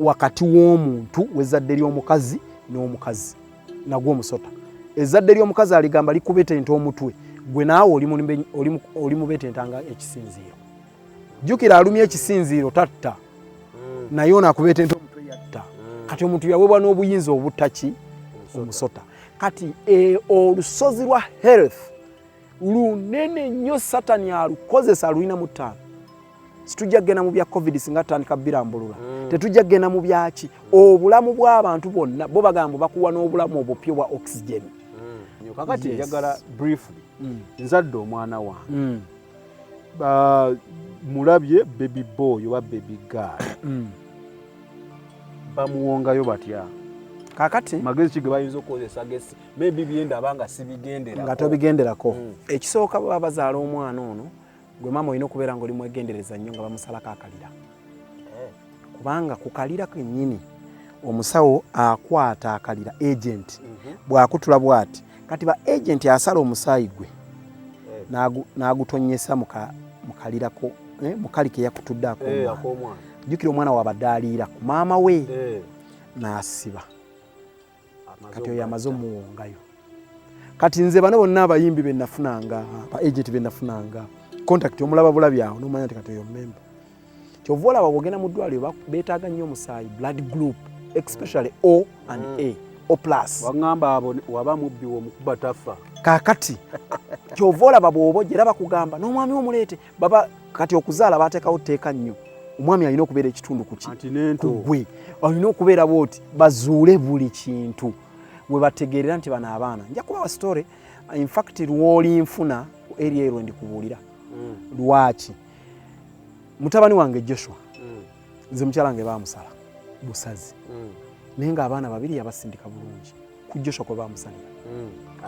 wakati w'omuntu w'ezzadde ly'omukazi n'omukazi nagwo omusota, ezzadde ly'omukazi aligamba likubetenta omutwe gwe, naawe oli mubetentanga ekisinziiro. Jjukira alumya ekisinziiro tatta, naye ono akubetenta omutwe yatta. Kati omuntu yaweebwa n'obuyinza obutta ki? Omusota. Kati olusozi lwa health lunene nnyo, Satani alukozesa, alulina mu ttaano. Situjja kugenda mu bya COVID singa tutandika birambulula. Tetujja kugenda mu byaki obulamu bw'abantu bonna. Bo bagamba bakuwa n'obulamu obupya obwa oxygen. Kakati Yes. njagala briefly, nzadde omwana wange. Mulabye baby boy oba baby girl. Bamuwongayo batya? Kakati magezi ki ge bayinza okukozesa gesi maybe byendaba nga sibigenderako? Nga tobigenderako. Ekisooka, baba bazaala omwana ono, gwe maama olina okubeera nga oli mwegendereza nnyo nga bamusalako akalira, kubanga ku kalira kennyini omusawo akwata akalira agent bw'akutula bw'ati. Kati ba agent asala omusaayi gwe n'agutonyesa mu kalirako, mu kali ke yakutudde ak'omwana. Ak'omwana. Jjukira omwana wabadde aliira ku maama we n'asiba. Amaze. Kati oyo amaze omuwongayo. Kati nze bano bonna abayimbi benafunanga, ba agent benafunanga contact, omulaba bulabi awo nomanya nti kati oyo member. Kyova olaba bwogenda mu ddwaliro beetaaga nnyo omusaayi, blood group, especially O and A, O plus. Waŋŋamba abo waba mubbi womukuba tafa. Kaakati kyova olaba bw'oba era bakugamba n'omwami omuleete baba. Kati okuzaala bateekawo tteeka nnyo, omwami alina okubeera ekitundu ku ki anti nento ku gwe olina okubeera bwoti, bazuule buli kintu we bategeerera nti bano abaana. Nja kubawa story, in fact lw'olinfuna ku area erwo ndikubuulira lwaki mutabani wange Joshua, nze mukyala wange bamusala busazi, naye ng'abaana babiri yabasindika bulungi. Ku Joshua kwe bamusalira.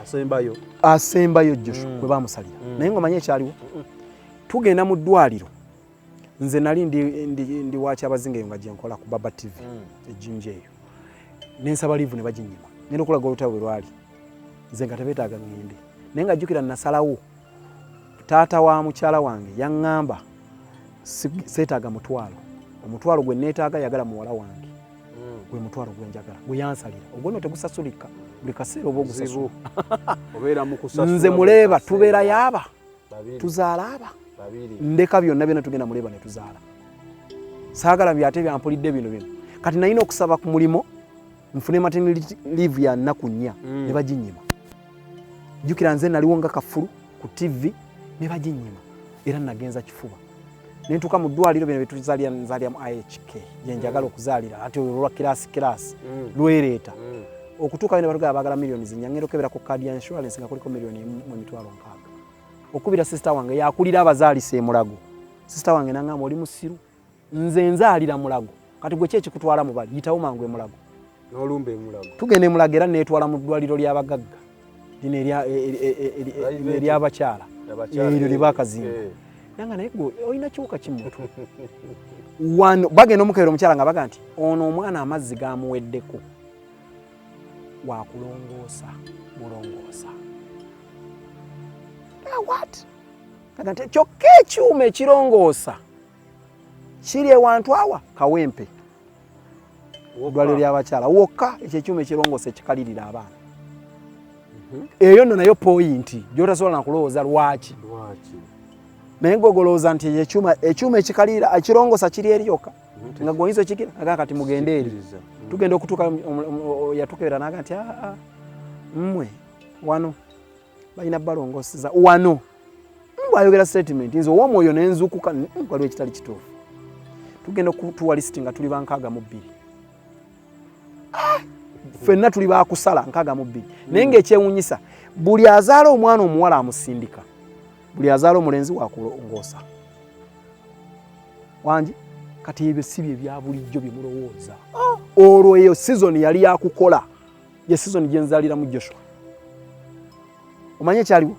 Asembayo. Asembayo Joshua kwe bamusalira. Naye ng'omanyi ekyaliwo, tugenda mu ddwaliro, nze nali ndi wa Kyabazinga eyo nga gyenkola ku Baba TV ejjinja eyo, nensaba leave ne baginyima. Ngenda okulaga olutalo bwe lwali, nze nga tebeetaaga ŋŋende, naye nga jjukira nasalawo. Taata wa mukyala wange yaŋŋamba seetaaga mutwalo, omutwalo gwe neetaaga yagala muwala wange, gwe mutwalo gwe njagala gwe yansalira. Ogwo nno tegusasulika, buli kaseera oba ogusasula. Obeera mu kusasula Nze buli muleeba kaseera. Tubeera yaaba Babiri. tuzaala aba Babiri. Ndeka byonna byonna, tugenda muleeba ne tuzaala. Saagala byate byampulidde bino. Kati nalina okusaba ku mulimu nfune maternity leave ya nnaku 4 ne baginyima. Jjukira nze naliwo nga kafulu ku TV, ne baginyima era nagenza kifuba nentuuka mu ddwaliro. Bino byetuzaalira, nzaalira mu IHK gyenjagala okuzaalira, ate olwo lwa class class lwereeta. Okutuukayo ne batugamba baagala miliyoni 4. Ngenda okebera ku kaadi ya insurance nga kuliko 1,600,000. Okubira sister wange yakulira abazaalisa emulago, sister wange nangamba, "Oli musiru, nze nzaalira Mulago, kati gwe ki ekikutwala mu bali? Yitawo mangu emulago." N'olumba emulago. Tugenda emulago era neetwala mu ddwaliro ly'abagagga lino lino ery'abakyala, eryo lye baakazimba. Nanga naye gwe olina kiwuka kimutwe wano. Bagenda omukebera omukyala nga baga nti ono omwana amazzi gamuweddeko, wakulongoosa bulongoosa. Ah, what? Aga nti kyokka ekyuma ekirongoosa kiri ewantu awa Kawempe, eddwaliro ly'abakyala wokka. Ekyo ekyuma ekirongoosa ekikalirira abaana eyo nno nayo point gyotasobola nakulowooza lwaki. Lwaki? Naye gwe golowooza nti ekyuma ekikalirira, ekirongoosa kiri eri yokka, nga gweoyinza okigira aga kati mugende eri. Kikkiriza. Tugenda okutuuka, yatukebera naga nti, "Aa, mmwe wano balina balongooseza wano." Bwayogera statement, nze ow'omwoyo nenzukuka, waliwo ekitali kituufu. Tugenda okutuwa lisiti nga tuli ba 62. Ah! Ffenna tuli bakusala 62, naye ng'ekyewunyisa buli azaala omwana omuwala amusindika, buli azaala omulenzi wakulongoosa. Wangi, kati ebyo si bye bya bulijjo bye mulowooza. Olwo eyo season yali yakukola, ye season gye nzaaliramu Joshua. Omanye ekyaliwo,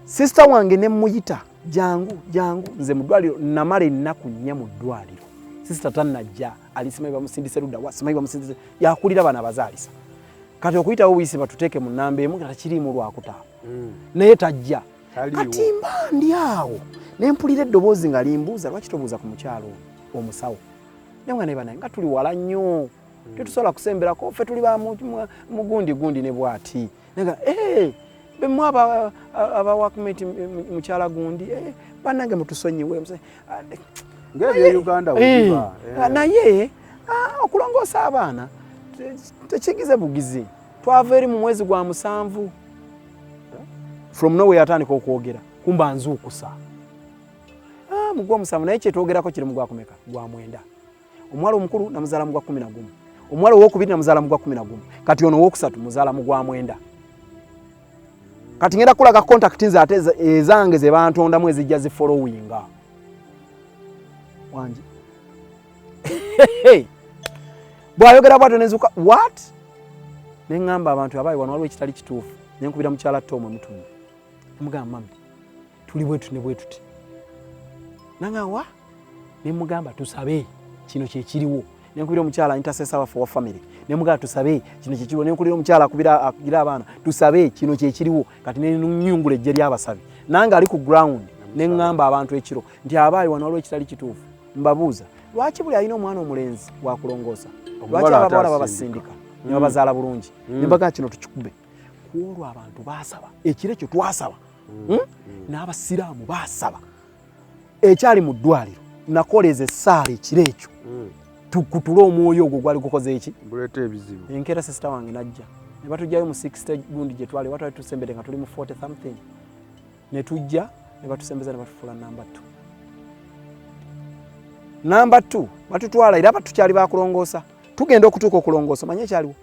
sister wange ne muyita, "Jangu, jangu." Nze mu ddwaliro namala ennaku 4 mu ddwaliro, sister tannajja. Ali simanyi bamusindise ludda wa, simanyi bamusindise, yakulira bano abazaalisa. Kati okuyitawo buyisi batuteeke mu namba emu nga takiriimu lwakutaano, naye tajja. Kati mba ndi awo ne mpulira eddoboozi nga limbuuza, "Lwaki tobuuza ku mukyalo ono omusawo?" Naye nga naye nga tuli wala nnyo, tetusobola kusemberako, ffe tuli ba mugundi gundi ne bwati. Naga, "Eh, bemwe aba workmate mukyala gundi, eh, bannange mutusonyiwe." Ng'ebye Uganda webiba. Naye okulongoosa abaana tekigize bugizi. Twava eri mu mwezi gwa musanvu. From nowhere atandika okwogera, kumba nzuukusa. Mu gwa musanvu, naye kyetwogerako kiri mu gwakumeka? Gwa mwenda. Omuwala omukulu namuzaala mu gwa 11, omuwala owokubiri namuzaala mu gwa 11, kati ono owokusatu muzaala mu gwa mwenda. Kati ngenda kulaga contact nze ate ezange ze bantondamu ezijja zifollowinga. Wangi, Bw'ayogera bw'atyo nenzuka what, ne ŋŋamba abantu abaayi wano waliwo ekitali kituufu. Ne nkubira mukyala Tom emutumye, nemugamba, "Mami, tuli bwe tuti ne bwe tuti." Nanga wa, ne mugamba, "Tusabe, kino kyekiriwo." Nenkubira omukyala intercessor waffe wa family, nemugamba, "Tusabe, kino kyekiriwo." Nenkubira omukyala akubira akugira abaana, "Tusabe, kino kyekiriwo." Kati nenyungula ejje ly'abasabi nange ali ku ground, neŋŋamba abantu ekiro nti, "Abaayi, wano waliwo ekitali kituufu. Mbabuuza, lwaki buli alina omwana omulenzi wakulongoosa? Lwaki Omuwala ate abawala asindika?" Babasindika ne babazaala bulungi. Nembagaa, "Kino tukikube." Ku olwo abantu baasaba ekiro ekyo, twasaba. N'abasiraamu baasaba ekyali mu ddwaliro. Nakoleeza essaala ekiro ekyo tukutule omwoyo ogwo gwali gukoze eki? Guleeta ebizibu. Enkeera sister wange najja ne batugjayo mu 60 gundi gye twali, watwali tusembere nga tuli mu 40 something, ne tujja ne batusembeza ne batufuula namba 2. Namba 2 batutwala era batukyali bakulongoosa. Tugenda okutuuka okulongoosa, manye ekyaliwo,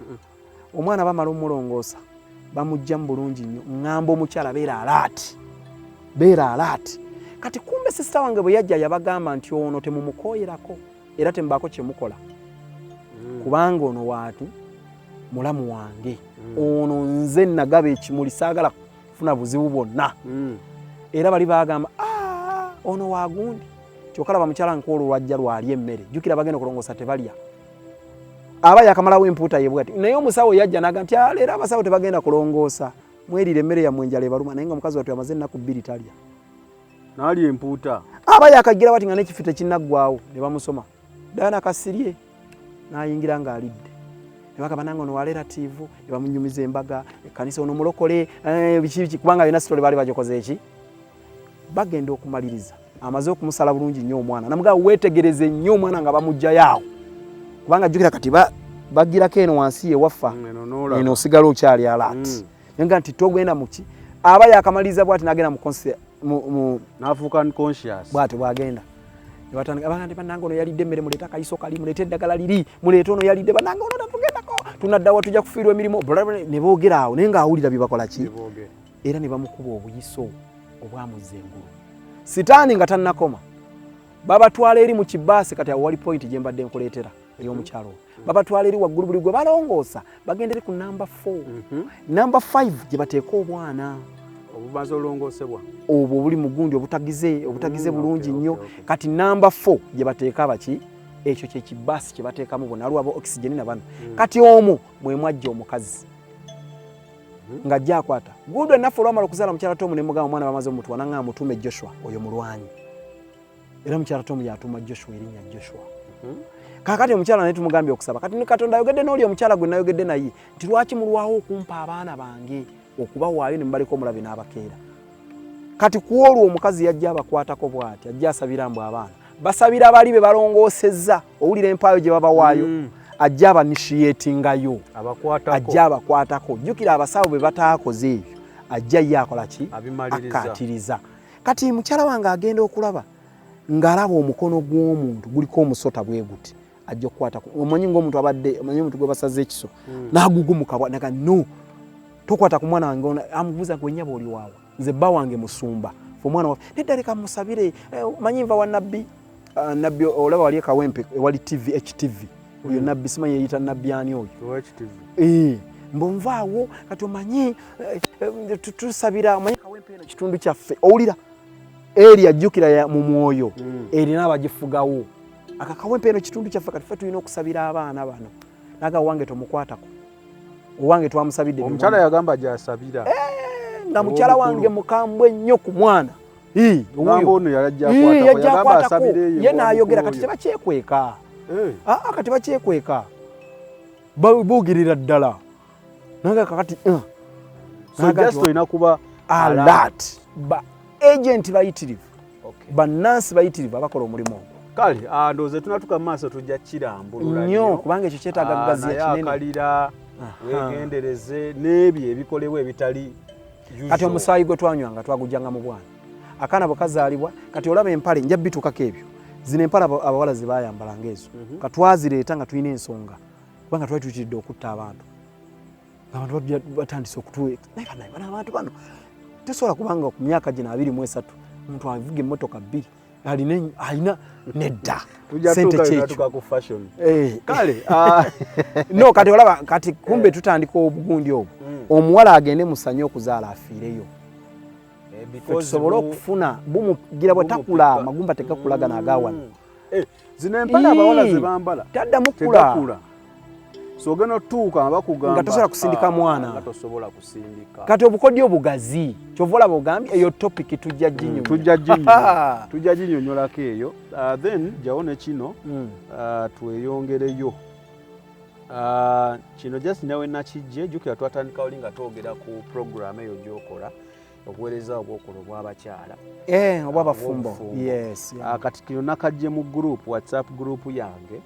omwana bamala omulongoosa, bamugjamu bulungi nnyo. Ŋŋamba omukyala, "Beera alert, beera alert." Kati kumbe sister wange bwe yajja yabagamba nti, "Ono temumukooyerako era temubaako kyemukola, kubanga ono waatu mulamu wange, ono nze nagaba ekimuli, saagala kufuna buzibu bwonna." Era bali bagamba, "Ah, ono wagundi." Kyokka laba mukyala nkwolwo lwajja lwali emmere. Jjukira bagenda okulongoosa tebalya, aba yakamalawo empuuta ye bwati. Naye omusawo yajja naga nti, "Ah, leero abasawo tebagenda kulongoosa, mwerire emmere yammwe, enjala ebaluma." Naye nga omukazi wattu amaze ennaku 2 talya. Naali empuuta. Aba yakagira bati nga n'ekifi tekinnaggwawo, ne bamusoma Diana Kasirye n'ayingira ng'alidde. Ne bagamba, "Nange ono wa relative." Ne bamunyumiza embaga, ekkanisa, ono mulokole, biki biki, kubanga yonna story baali bagikoze eki. Bagenda okumaliriza, amaze okumusala bulungi nnyo omwana, namugamba, "Weetegereze nnyo omwana nga bamuggyayo awo, kubanga jjukira kati bagirako eno wansi yewaffa." Eno n'olaba. Eno osigala okyali alert. Nga nti togenda muki. Aba yakamaliriza bwati n'agenda mu mu N'afuuka unconscious. Bwatyo bwagenda nebatandika bagamba nti, "Bannange, ono yalidde emmere, muleete akayiso kali, muleete eddagala liri, muleete, ono yalidde, bannange, ono tatugendako, tunaddawa, tujja kufiirwa emirimu." Bla, bla, ne boogera awo naye ng'awulira bye bakola ki. Bye boogera. Era ne bamukuba obuyiso obwamuzza engulu. Sitaani nga tannakoma, babatwala eri mu kibaasi. Kati awo wali point gye mbadde nkuleetera ey'omukyalo oyo. Babatwala eri waggulu, buli gwe balongoosa bagenda eri ku namba 4, namba 5 gye bateeka obwana obumaze olongoosebwa. Obwo obuli mu gundi obutagize, obutagize bulungi nnyo. Kati namba 4 gye bateeka abaki, ekyo kye kibaasi kye bateekamu bonna, aliwo aba oxygen na bano. Kati omwo mwe mwajja omukazi ng'ajja akwata gudu. Enaffe olwamala okuzaala mukyala Tomu, ne mugamba, "Omwana bamaze omutuwa." Naŋŋamba, "Mutuume Joshua, oyo mulwanyi." Era mukyala Tomu yatuuma Joshua erinnya Joshua. Kakati omukyala naye tumugambye okusaba. Kati ne Katonda ayogedde n'oli omukyala gwe nayogedde naye nti, "Lwaki mulwawo okumpa abaana bange okubawaayo ne mubaleka omulabe n'abakeera?" Kati ku olwo omukazi yajja abakwatako bw'ati, ajja asabira mbu abaana basabira bali be balongoosezza. Owulira empaayo gye babawaayo? Ajja abanishiyetingayo. Abakwatako. Ajja abakwatako. Jjukira abasawo bwe bataakoze ebyo, ajja ye akola ki? Abimaliriza. Akkaatiriza. Kati mukyala wange agenda okulaba ng'alaba omukono gw'omuntu guliko omusota bwe guti. Ajja okukwatako, omanyi ng'omuntu abadde, omanyi omuntu gwe basaze ekiso, n'agugumuka naga, "No, tokwata ku mwana wange." Ono amubuuza, "Gwe nnyabo, oli waawa?" "Nze bba wange musumba, fe omwana waffe." "Nedda, leka musabire. Omanyi nva wa nabbi." Ah, nabbi olaba wali ekawempe ewali TV, HTV oyo. Nabbi simanyi yeyita nabbi ani oyo. OHTV. Mbonvaawo kati omanyi tusabira, omanyi kawempe eno kitundu kyaffe. Owulira eri ajjukira mu mwoyo erina abagifugawo. Aka kawempe eno kitundu kyaffe, kati ffe tulina okusabira abaana bano. Naga, "Owange tomukwatako, owange twamusabidde." Omukyala yagamba gyasabira. Nga mukyala Ow'omukulu. wange mukambwe nnyo ku mwana. Gamba wuuyo. ono yajja akwatako, yajja yagamba akwatako. asabire eyo Ye n'ayogera kati ow'omukulu oyo. tebakyekweka. Aa, kati bakyekweka, boogirira ddala naga kakati So Naga just nti olina kuba alert, ba agent bayitirivu, bannansi bayitirivu abakola omulimu ogwo. Kale ndowooza tunatuka mu maaso tujja kirambulula. Nnyo, kubanga ekyo kyetaaga kugaziya naye kinene. Akalira weegendereze n'ebyo ebikolebwa ebitali usual. Kati omusaayi gwe twanywanga twagujjanga mu bwana, akaana bwe kazaalibwa. Kati olaba empale, nja bituukako ebyo. Zino empale abawala ze bayambalanga ezo, katwazireeta nga tulina ensonga, kubanga twali tuyitiridde okutta abantu. Abantu batandise okutu, naye banaye bano abantu bano tosobola, kubanga ku myaka gino 23 omuntu avuga emmotoka bbiri. Alina, alina nedda. Tujja Sente tuuka kyekyo. natuuka ku fashion. Eh. Kale No, kati olaba kati kumbe tutandika obugundi obwo. Omuwala agende musanye okuzaala afiireyo. Because Ffe tusobole okufuna bumugira bwe takula, amagumba tegakula gano agawano. Zino empale abawala ze bambala Taddamu kula. Tegakula. So ogenda otuuka nga bakugamba Nga tosobola kusindika mwana. Nga tosobola kusindika. Kati obukodyo obugazi kyova olaba ogambye eyo topic tujja ginyumya. Tujja ginyonyolako eyo. Then jawo ne kino, tweyongereyo. Kino just nawe nakijje, jjukira twatandika oli nga twogera ku program eyo gy'okola, obuweereza obwokola obw'abakyala. Obw'abafumbo. Obw'obufumbo. Yes, yeah. Kati kino nakajje mu group, WhatsApp group yange.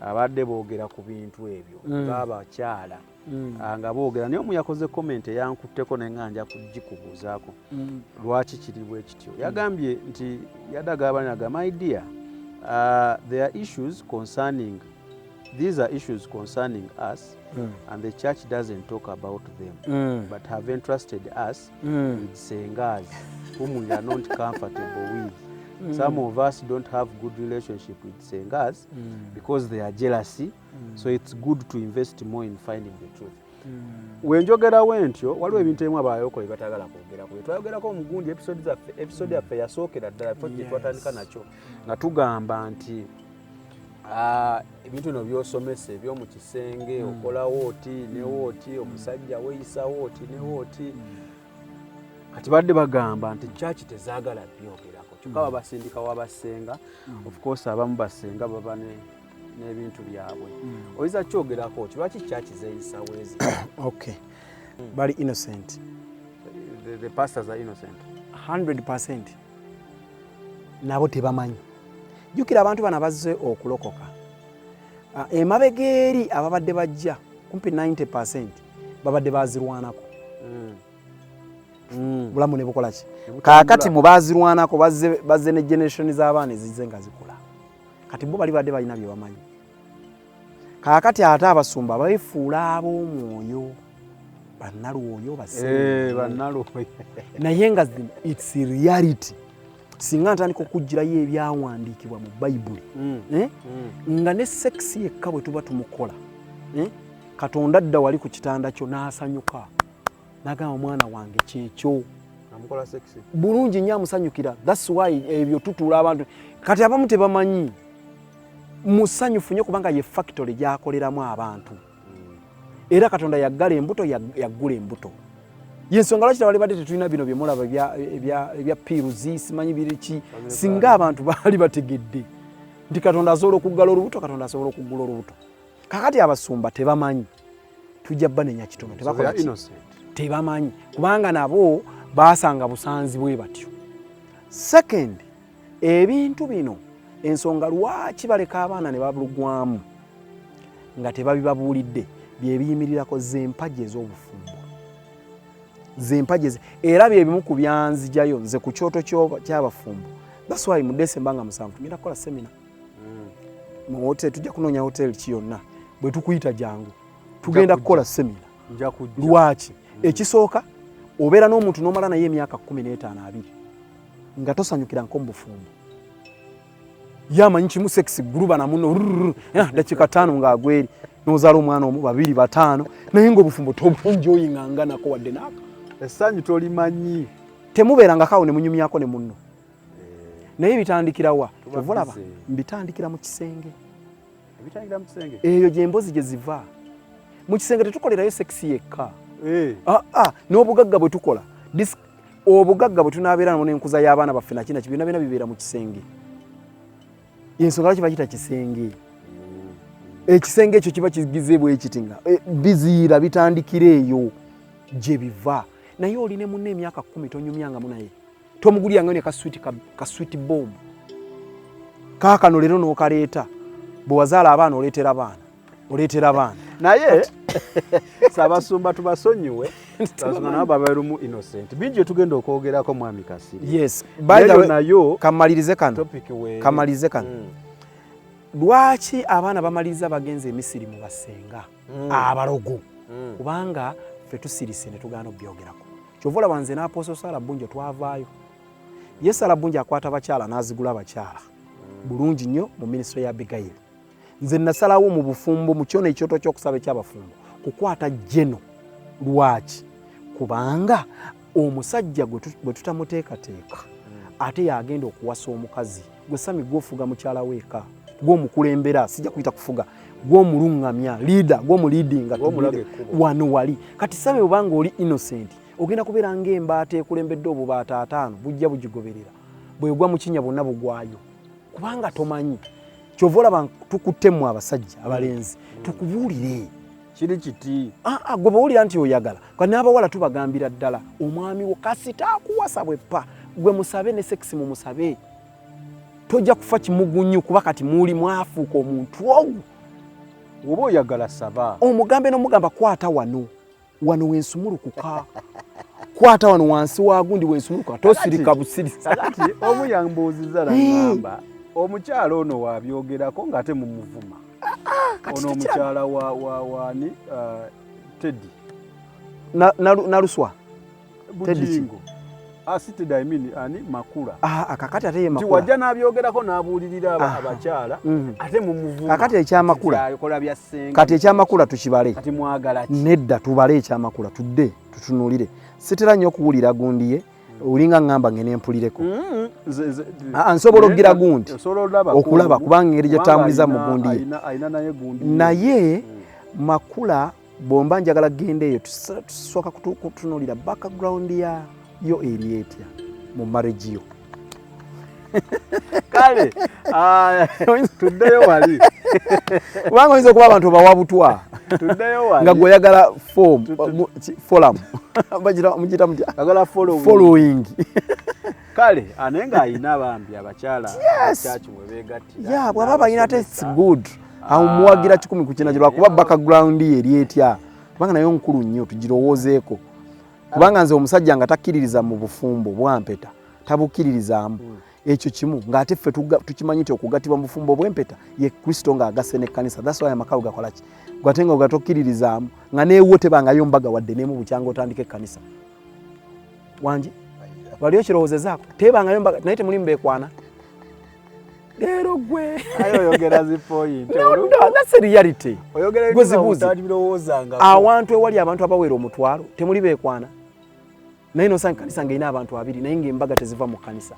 Abadde boogera ku bintu ebyo ng'abakyala. Nga boogera, naye omu yakoze comment eyankutteko naye nga nja kugikubuuzaako. Lwaki kiri bwe kityo? Yagambye nti yaddaga abalinaga, my dear, there are issues concerning, these are issues concerning us and the church doesn't talk about them, but have entrusted us with sengas whom we are not comfortable with. Some of us don't have good relationship with sengas because they are jealousy, so it's good to invest more in finding the truth. Wenjogerawo ntyo, waliwo ebintu ebimu abayokole batagala kwogerako. Twayogerako omugundi episode zaffe, episode yaffe yasookera ddala fo gye twatandika nakyo nga tugamba nti ebintu bino by'osomesa eby'omu kisenge, okolawo oti newo oti, omusajja weeyisawo oti newo oti. Kati badde bagamba nti church tezaagala byogerako, kyokka babasindika wabasenga. Of course abamu basenga baba n'ebintu byabwe. Oyinza kyogerako ki? Lwaki church zeeyisa bwezi? Okay, bali innocent. The pastors are innocent. 100% nabo tebamanyi. Jjukira abantu bano abazze okulokoka, emabega eri ababadde bajja kumpi 90% babadde bazirwanako. Bulamu ne bukola ki? Ne butambula. Kaakati mu bazirwanako bazze ne generation z'abaana ezizze nga zikula. Kati bo bali badde balina bye bamanyi. Kaakati ate abasumba beefuula ab'omwoyo, bannalwoyo, basse. Bannalwoyo. Naye nga it's reality. Singa ntandika okugirayo ebyawandiikibwa mu Bayibuli, nga ne sex yekka bwe tuba tumukola, Katonda adda wali ku kitanda kyo n'asanyuka n'agamba, omwana wange kyekyo. Amukola sex. Bulungi nnyo, amusanyukira. That's why ebyo tutuula abantu kati abamu tebamanyi. Musanyufu nnyo kubanga ye factory gy'akoleramu abantu. Era Katonda yaggala embuto, yaggula embuto. Yensonga lwaki tewali badde tetulina bino byemulaba ebya pills, simanyi biriki. Singa abantu baali bategedde nti Katonda asobola okuggala olubuto, Katonda asobola okuggula olubuto. Kakati abasumba tebamanyi, tujja banenya kitono. So Tebakola they are ki? innocent. Tebamanyi kubanga nabo basanga busanzi bwe batyo. Second, ebintu bino ensonga lwaki baleka abaana ne babulugwamu nga tebabibabuulidde, bye biyimirirako z'empagi ez'obufumbo, z'empagi era bye bimu ku byanzijayo nze ku kyoto ky'abafumbo. That's why mu December nga 7 tugenda kukola seminar mu hotel. Tujja kunoonya hotel ki yonna, bwe tukuyita jangu, tugenda kujja. kukola seminar. Nja kujja. Lwaki? Ekisooka, obeera n'omuntu n'omala naye emyaka 15, 20 nga tosanyukira nko mu bufumbo. Ye amanyi kimu, sex, guluba na muno dakiika 5 ng'agweri, n'ozaala omwana omu, babiri, bataano, naye ng'obufumbo tobunjoyinganga nako wadde naaka. Essanyu tolimanyi. Temubeerangako awo ne munyumyako ne munno. Naye bitandikira wa? Tuba Kyova olaba busy. mbitandikira mu kisenge. Ebitandikira mu kisenge. Eyo gy'emboozi gye ziva. Mu kisenge tetukolerayo sex yekka. N'obugagga bwe tukola, obugagga bwe tunaabeera nabwo n'enkuza y'abaana baffe nakina byonna byonna bibeera mu kisenge. Ensonga lwaki bakiyita kisenge, ekisenge ekyo kiba kigize bwe kiti nga biziira bitandikira eyo gye biva. Naye oli ne munne emyaka 10 tonyumyangamu naye, tomugulyangayo ne kaswiti ka sweet bomb kaakano leero n'okaleeta. Bwe wazaala abaana oleetera baana, oleetera baana. Naye sabasumba tubasonyiwe, abasumba nabo babeerumu innocent. Bingi bye tugenda okwogerako, mwami Kasirye. Yes, by the way, nayo kamalirize kano. Topic we Kamalirize kano. Lwaki abaana bamaliriza bagenze Emisiri mu basenga abalogo? Kubanga ffe tusirise ne tugaana okubyogerako. Kyova olaba nze n'Apostle Sarah Bunjo twavaayo. Ye Salabungi akwata abakyala n'azigula abakyala bulungi nnyo mu minisitule ya Abigail. Nze nasalawo mu bufumbo, mu kyono ekyoto ky'okusaba eky'abafumbo, kukwata jeno. Lwaki? Kubanga omusajja bwe tutamuteekateeka, ate yagenda okuwasa omukazi. Gwe Sami, gwofuga mukyala weeka, gwomukulembera, sijja kuyita kufuga, gwomuluŋŋamya, leader, gwomuleadinga wano wali. Kati Sami, bwobanga oli innocent, ogenda kubeera ng'embaata ekulembedde obubaata ataano, bujja bugigoberera, bwegwa mu kinnya bwonna bugwayo, kubanga tomanyi. Kyova olaba tukuttemu abasajja abalenzi, tukubuulire. Kiri kiti. Ah, ah, gwe bwowulira nti oyagala ka, n'abawala tubagambira ddala, omwami wo kasita akuwasa bweppa, gwe musabe ne sex mumusabe, tojja kufa kimugunyu, kuba kati muli mwafuuka omuntu ogwo. Oba oyagala, saba. Omugambe n'omugamba, kwata wano, wano wensumulukuka, kwata wano wansi wa gundi wensumulukuka, tosirika busirisa. Kakati omu yambuuziza nagamba, omukyala ono wabyogerako ng'ate mumuvuma. Kati ono omukyala wa wa wani, Teddy. Naluswa Teddy ki? Bujingo. Ah, si Teddy, I mean ani, Makula. Ah, kakati ate ye nti Makula. Wajja n'abyogerako n'abuulirira abakyala, ate mumuvuma. Kakati ekyamakula. Akola bya ssenga. Kati ekyamakula tukibale. Kati mwagala ki? Nedda, tubale ekyamakula, tudde tutunuulire. Sitera nnyo okuwulira gundi ye, olinga ŋŋamba ngene mpulireko. Ah, nsobola okugira gundi Osobola olaba okulaba, kubanga engeri gyetambuliza mu gundi ye. Alina naye gundi ye. Naye Makula, bwomba njagala genda eyo, tusooka kutunuulira background ya yo eri etya mu marriage yo. Kale, ah, tuddeyo wali. Kubanga oyinza okuba abantu bawa butwa Tuddeyo wali. nga gwe oyagala form, forum. Mugiyita mutya? Agala following. Following. Kale, ah, naye ng'alina bambi abakyala Yes. kyaki mwe beegattira. Ya, bw'aba balina ate it's n'abasomesa. good. Awo muwagira 100%, lwakuba background ye eri etya, kubanga nayo nkulu nnyo tugirowoozeeko. Kubanga nze omusajja nga takkiririza mu bufumbo bwampeta, tabukkiririzaamu, ekyo kimu, ng'ate ffe tukimanyi nti okugattibwa mu bufumbo bw'empeta ye Kristo ng'agasse n'ekkanisa. That's why amaka gakola ki, gwate nga gatokiririzaamu, nga neewo tebangayo mbaga wadde n'emu bukyanga otandika ekkanisa. Wangi wali okirowoozezaako, tebangayo mbaga, naye temuli mubeekwana leero gwe. Aye oyogera zi point. No, no, that's a reality. Oyogera Gwe zibuuze. utabirowoozangako. Awantu ewali abantu abawera 10,000 temuli beekwana, naye nosanga kanisa ng'erina abantu abiri, naye ng'embaga teziva mu kanisa.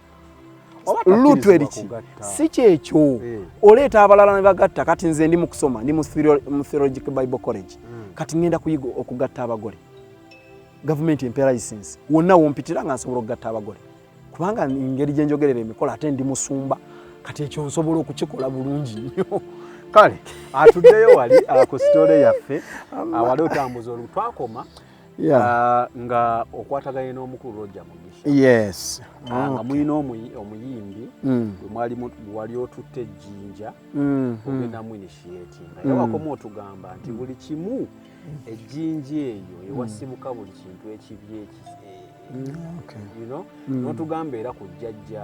Oba Lutu takkirizibwa eriki kugatta. Si kyekyo. Oleeta abalala ne bagatta. Kati nze ndi mu kusoma, ndi mu Theological Bible College. Kati ngenda kuyiga okugatta abagole. Gavumenti empeera license, wonna wompitira nga nsobola okugatta abagole, kubanga engeri gye njogerera emikolo, ate ndi musumba, kati ekyo nsobola okukikola bulungi nnyo. Kale, atuddeyo wali, ku story yaffe, wali otambuza olu twakoma, nga okwataganye n'omukulu Roger Mugisha. Yes. Nga mulina omuyimbi gwe mwali wali otutte ejjinja, ogenda mu initiating, era wakoma otugamba nti buli kimu ejjinja eyo ewasibuka buli kintu ekibi n'otugamba era ku jjajja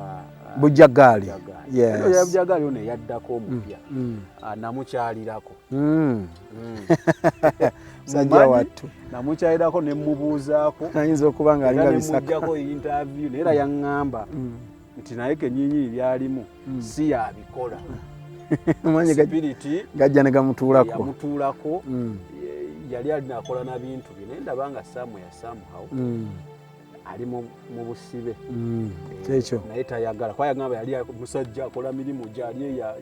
Bujjagaali. Bujjagaali. Yes. Era Bujjagaali ono eyaddako omupya, namukyalirako. Musajja Mumanyi, wattu. Namukyalirako ne mubuuzaako. Ayinza okuba nga Era alinga ne bisaka. muggyako interview, naye era yaŋŋamba nti naye kenyinyini byalimu si yabikola. Amanyi Spirit gajja ne gamutuulako. Yamutuulako. Yali alina akola na bintu bye, naye ndaba nga somewhere somehow ali mu busibe. Kyekyo. Naye tayagala, kuba yagamba yali musajja akola mirimu gyali eya.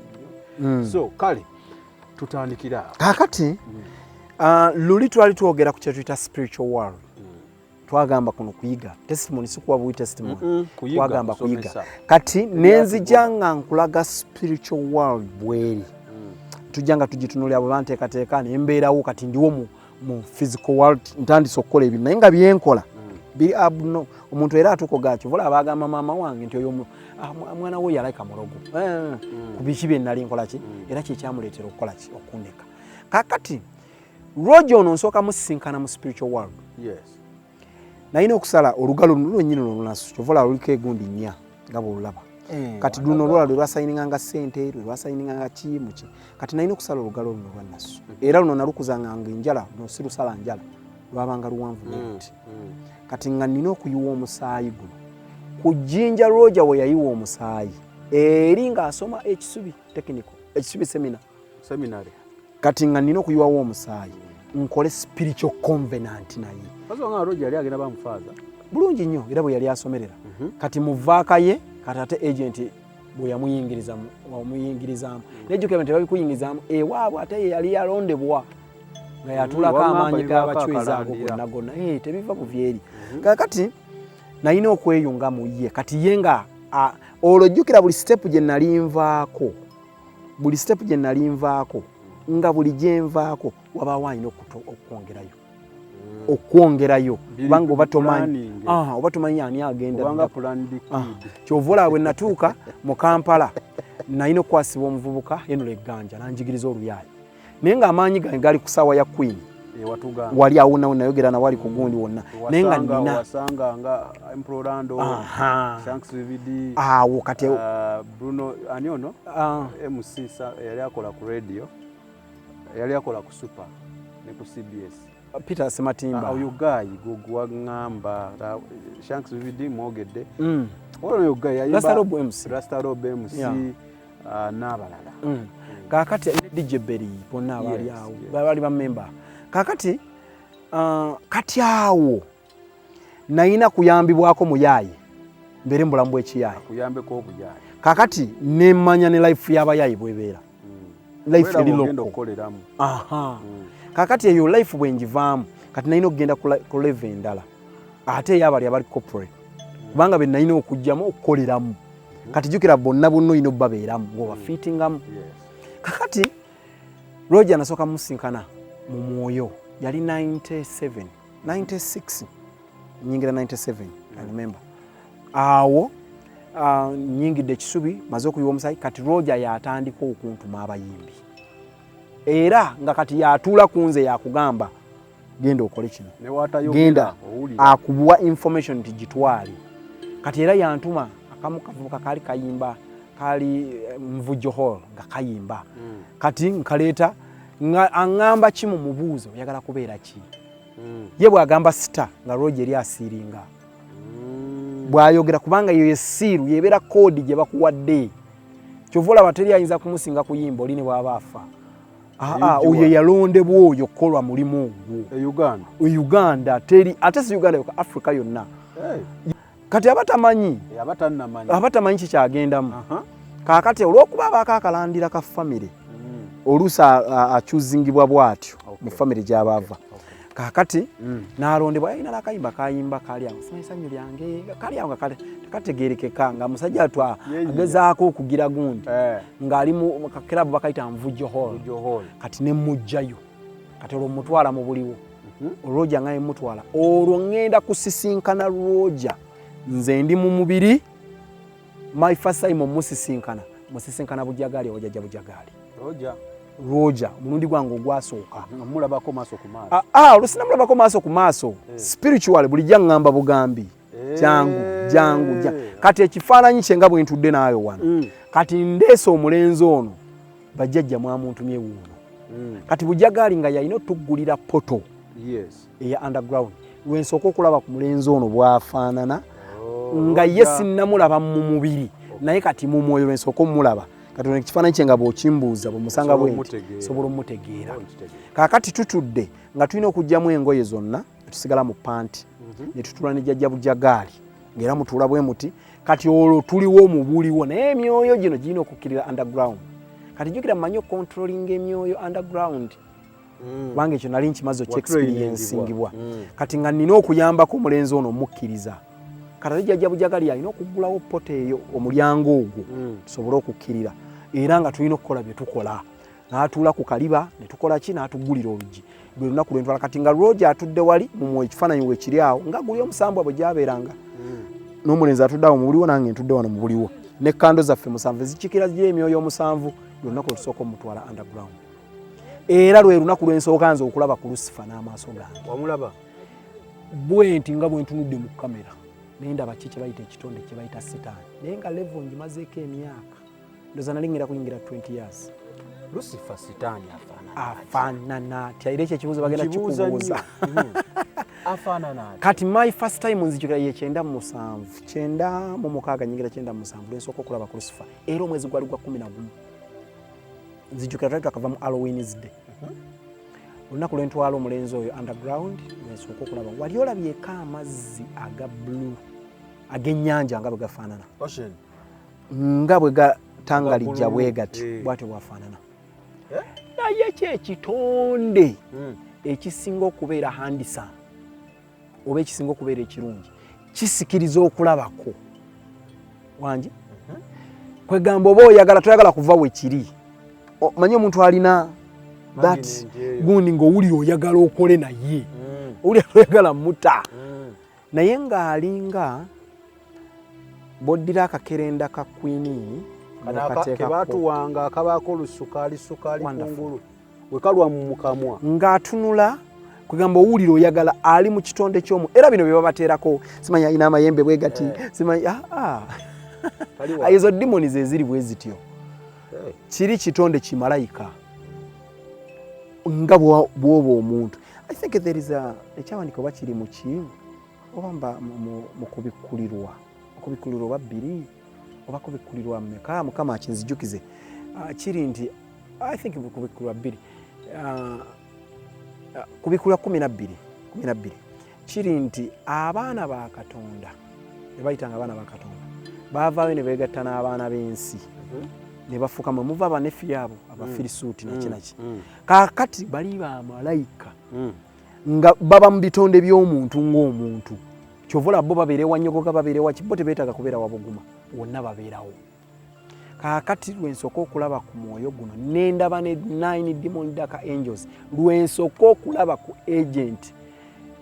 So kale tutandikira awo. Kaakati luli twali twogera ku kyetuyita spiritual world. Twagamba kuno kuyiga testimony, si kuwa buwi testimony. Kuyiga, Twagamba kuyiga. kusomesa. Kati nenzija nga nkulaga spiritual world bweri, tujja nga tugitunulira bwe banteekateeka nembeerawo. Kati ndiwo mu physical world, ntandise okukola ebintu, naye nga byenkola biri abno omuntu era atuuka gakyo vola bagamba maama wange nti oyo mwana we yalayika mulogo. Ku biki bye nali nkola ki, era kyekyamuleetera okukola ki, okundeka. Kakati Roger ono nsooka musisinkana mu spiritual world. Nalina okusala olugalo luno lwennyini luno, kyova olaba luliko egundi nnya nga bwolulaba. Kati luno olwala lwe lwasayininganga ssente, lwe lwasayininganga ki muki. Kati nalina okusala olugalo luno lwa Nasu, era luno nalukuzanga nga enjala, luno sirusala njala, lwabanga luwanvu bwe luti. Kati nga nina okuyiwa omusaayi guno. Ku Jjinja Roger we yayiwa omusaayi eri ng'asoma ekisubi technical, ekisubi seminary. Kati nga nina okuyiwawo omusaayi nkole spiritual covenant naye. Nga Roger yali agenda bamufaaza. Bulungi nnyo, era bwe yali asomerera. Kati muvaaka ye, kati ate agent bwe yamuyingirizaamu, nejjukira nti tebabikuyingizaamu ewaabwe, ate ye yali yalondebwa nga yatulako amaanyi g'abachwezi ago gonna gonna, tebiva buvyeri. Kakati nalina okweyunga mu ye. Kati ye nga olwo jjukira buli step gye nali nvaako, buli step gye nali nvaako, nga buli gye nvaako wabaawo alina okwongerayo, okwongerayo, kubanga oba tomanyi, oba tomanyi ani agenda. Kyova olaba bwe natuuka mu Kampala nalina okukwasibwa omuvubuka Henry Egganja nanjigiriza oluyaayi, naye ng'amaanyi gange gali ku ssaawa ya Queen wali awo nawo nayogera nawali ku gundi wonna, naye nga nina awo kati. Bruno ani ono MC yali akola ku radio, yali akola ku Super ne ku CBS. Peter Sematimba. Oyo guy gwaŋŋamba Shanks VVD mwogedde. Oyo guy yayimba Rasta Rob MC. Rasta Rob MC n'abalala. Kaakati ne DJ Berry, bonna abaali awo baali bamemba. Kaakati kati awo nayina kuyambibwako muyaaye mbeere mu bulamu bw'ekiyaaye. Akuyambeko obuyaaye. Kaakati nemanya ne life y'abayaayi bwebeera, life eri local. Kaakati eyo life bwe ngivaamu, kati nalina okugenda ku level endala ate ey'abali abali corporate, kubanga be nalina okugjamu okukoleramu. Kati jjukira bonna bonna olina obbabeeramu ng'obafiitingamu. Kakati Roger nasooka musinkana mu mwoyo, yali 97, 96, nyingira 97, I remember awo nyingidde ekisubi, maze okuyiwa omusayi. Kati Roger yatandika okuntuma abayimbi, era nga kati yatuula ku nze, yakugamba genda okole kino, genda, akubuwa information nti gitwale. Kati era yantuma akamu kavubuka kaali kayimba, kaali Nvujo Hall nga kayimba. Kati nkaleeta nga aŋŋamba kimu, mubuuzo oyagala kubeera ki? Ye bw'agamba star, nga Roger eri asiiringa bw'ayogera, kubanga eyo yesiiru yebeera code gye bakuwadde. Kyova olaba teri ayinza kumusinga kuyimba, oli ne bw'aba afa. Oyo yalondebwa oyo okukolwa mulimu ogwo e Uganda teri, ate si Uganda yokka, Africa yonna. Kati abatamanyi, abatamanyi kikyagendamu. Kaakati olw'okuba abaako akalandira ka famire, oluusi akyuzingibwa bw'atyo mu famire gy'abaava. Kaakati n'alondebwa, yalina nakayimba kayimba kali awo, simanyi essanyu lyange, kali awo nga tekategerekeka, nga musajja atu agezaako okugira gundi, ng'ali mu kakirabu bakayita Nvujo Hall. Kati ne mujjayo, kati olwo mutwala mu buliwo Roger, nga nemutwala olwo ŋŋenda kusisinkana Roger, nze ndi mu mubiri. My first time omusisinkana, musisinkana Bujagaali, awajajja Bujagaali. Roger omulundi gwange ogwasooka. Mulabako maaso ku maaso? Olwo sinamulabako maaso ku maaso, spiritual bulijjo aŋŋamba bugambi jangu, jangu. Kati ekifaananyi kye nga bwe ntudde naawe wano, kati ndeese omulenzi ono, bajjajja mwamuntumye wuuno. Kati Bujagaali nga yalina otuggulira portal eya underground, lwensooka okulaba ku mulenzi ono bw'afaanana, nga ye sinnamulaba mu mubiri, naye kati mu mwoyo lwensooka omulaba. Kati ono ekifaananyi kye nga bw'okimbuuza, bwemusanga bwe nti sobola omutegeera. Kaakati tutudde nga tulina okuggyamu engoye zonna, tusigala mu panti, ne tutula ne jjajja Bujagaali, ng'era mutuula bwe muti. Kati olwo tuliwo mu buliwo, naye emyoyo gino girina okukkirira underground. Kati jjukira mmanyi okontrolinga emyoyo underground, kubanga ekyo nali nkimaze okyexperiencingibwa. Kati nga nina okuyambako omulenzi ono omukkiriza. Kati ate jjajja Bujagali alina okuggulawo portal eyo, omulyango ogwo, tusobole okukkirira, era nga tulina okukola bye tukola. N'atuula ku kaliba ne tukola ki, n'atuggulira oluggi. Lwe lunaku lwentwala. Kati nga Roger atudde wali mumwoyo, ekifaananyi weekiri awo nga guli omusambwa bwe gyabeeranga, n'omulenzi atudde awo mu buliwo, nange ntudde wano mu buliwo, ne candle zaffe musanvu ezikiikira gyo emyoyo omusanvu. Lwe lunaku lwetusooka omutwala underground, era lwe lunaku lwensooka nze okulaba ku Lucifer n'amaaso gange. Wamulaba? Bwe nti nga bwe ntunudde mu kamera, naye ndaba ki kye bayita ekitonde kye bayita Sitaani, naye nga level ngimazeeko emyaka, ndowooza nali ngenda kuyingira 20 years. Lucifer, Sitaani afaanana? Afaanana atya? Era ekyo ekibuuzo bagenda Nkibuuza kikubuuza. Nnyo. Afaanana atya? Kati my first time nzijukira ye 97, 96, nyingira 97, lwensooka okulaba ku Lucifer, era omwezi gwali gwa 11. Nzijukira twali twakava mu Halloween's Day. Olunaku lwentwala omulenzi oyo underground, lwensooka okulaba. Wali olabyeko amazzi aga blue ag'ennyanja nga bwe gafaanana? Ocean. Nga bwe gatangalijja Nga bwe blue, gati, eh. bwatyo bwafaanana. Eh? Naye kyekitonde ekisinga okubeera handsome oba ekisinga okubeera ekirungi, kisikiriza okulabako wangi. Kwegamba oba oyagala toyagala kuva we kiri. Manyi omuntu alina that Magnet eyo. gundi ng'owulira oyagala okole naye, owulira toyagala muta, naye ng'alinga bw'oddira akakerenda ka quinine Kano n'okateekako. Kebatuwanga akabaako olusukaali sukaali Wonderful. kungulu wekalwa mu mukamwa. Ng'atunula, kwegamba owulira oyagala, ali mu kitonde ky'omu. Era bino bye babateerako, simanyi alina amayembe bwe gati, simanyi ah, ah. Tali wa- Ezo demoni ze ziri bwe zityo. Kiri kitonde kimalayika nga bw'oba omuntu. I think there is a ekyawandiika oba kiri mu ki, oba mba mu kubikkulirwa, okubikkulirwa oba bbiri oba kubikkulirwa mmeka, Mukama akinzijukize. Ah, kiri nti I think kubikkulirwa 2, kubikkulirwa 12, 12, kiri nti abaana ba Katonda, ne bayitanga abaana ba Katonda, baavaayo ne beegatta n'abaana b'ensi ne bafuuka mwe muva abanefi abo abafirisuuti naki naki. Kaakati bali bamalayika nga baba mu bitonde by'omuntu ng'omuntu. Kyova olaba bo babeera ewanyogoga, babeera ewaki, bo tebeetaaga kubeera wabuguma, wonna babeerawo. Kaakati lwensooka okulaba ku mwoyo guno, nendaba ne nine demon dark angels, lwensooka okulaba ku agent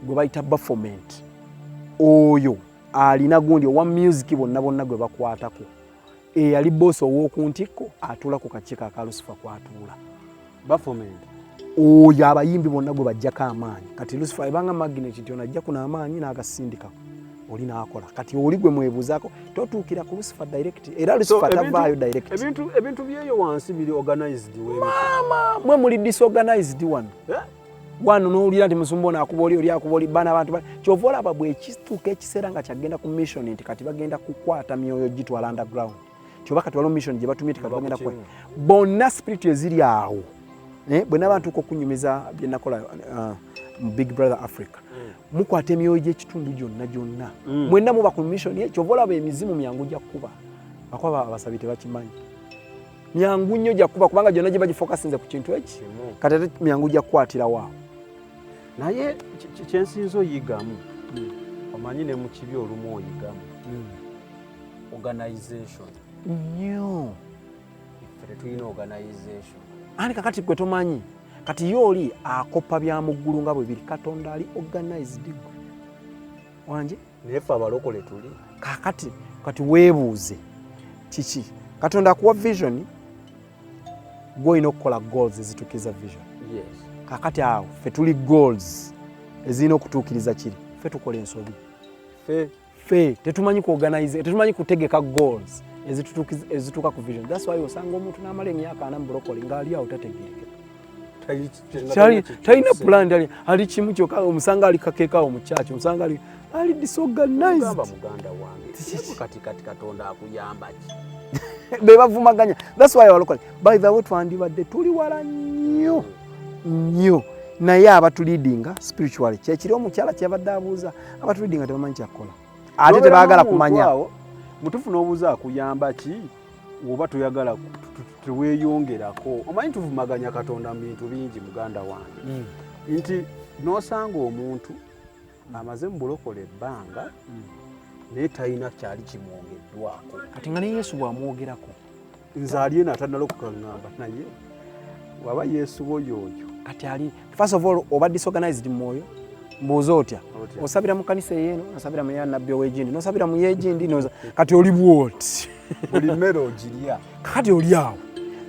gwe bayita Baphomet, oyo alina gundi owa music, bonna bonna gwe bakwatako, eyali boss ow'oku ntikko atuula ku kakiiko aka Lucifer kwatuula. Baphomet. Oyo abayimbi bonna gwe bajjako amaanyi. Kati Lucifer ebanga magnet nti ono ajja kuno amaanyi n'agasindika oli n'akola. Kati oli gwe mwebuuzaako, totuukira ku Lucifer direct, era Lucifer tavaayo direct. Ebintu byeyo wansi biri organized webityo. Maama, mwe muli disorganized wano. Eh? Wano n'owulira nti musumba ono akuba oli, oli akuba oli, bana abantu kyova olaba bwekituuka ekiseera nga kyagenda ku mission nti kati bagenda kukwata myoyo gitwala underground, kyoba kati waliwo mission gye batumye nti kati bagenda kukwata bonna spirit eziri awo. Eh, bwe naba ntuuka okunyumiza bye nakola mu Big Brother Africa, mukwata emyoyo gy'ekitundu gyonna gyonna, mwenna muba ku mission ye. Kyova olaba emizimu myangu gya kkuba, akuba abasabi tebakimanyi, myangu nnyo gya kkuba kubanga gyonna gye bagifokasinze ku kintu eki. Kimu. Kati ate myangu gya kukwatirawo awo. Naye kyensinza oyigamu, omanyi ne mu kibi olumu oyigamu organization. Nnyo. Ffe tetulina organization. Ani kakati gwe tomanyi, kati ye oli akopa bya mu ggulu nga bwe biri. Katonda ali organized, gwe wanje. Naye ffe abalokole tuli Kakati kati weebuuze kiki Katonda akuwa vision, gwolina okukola goals ezituukiriza vision. Kakati awo ffe tuli goals ezirina okutuukiriza kiri, ffe tukola ensobi. Ffe. Ffe tetumanyi kuorganize, tetumanyi kutegeka goals ezituuka ku vision. That's why osanga omuntu n'amala emyaka 40 mu bulokole ng'ali awo tategerekeka. Talina plan, ali kimu kyokka. Omusanga ali kakeekawo mu church, omusanga ali disorganized. Gamba muganda wange, kati kati Katonda akuyamba ki? Be bavumaganya. That's why abalokole, by the way, twandibadde tuli wala nnyo nnyo, naye abatuleadinga spiritually, kyekiri omukyala kyabadde abuuza, abatuleadinga tebamanyi kyakukola ate tebaagala kumanya. Mutufu n'obuuza akuyamba ki oba toyagala teweeyongerako. Omanyi tuvumaganya Katonda mu bintu bingi, muganda wange, nti n'osanga omuntu amaze mu bulokole ebbanga naye talina kyali kimwongeddwako. Kati nga ne Yesu bw'amwogerako. Nze ali eno atanalokoka ŋŋamba, naye waba Yesu wo yoyo? Kati ali, first of all, oba disorganized mu mwoyo. Mbuuza otya? Otya? Osabira mu kanisa eyeeno, nosabira mu ya nabbi ow'egindi, nosabira mu y'egindi, kati oli bwoti. Buli mmere ogirya. Kakati oli awo.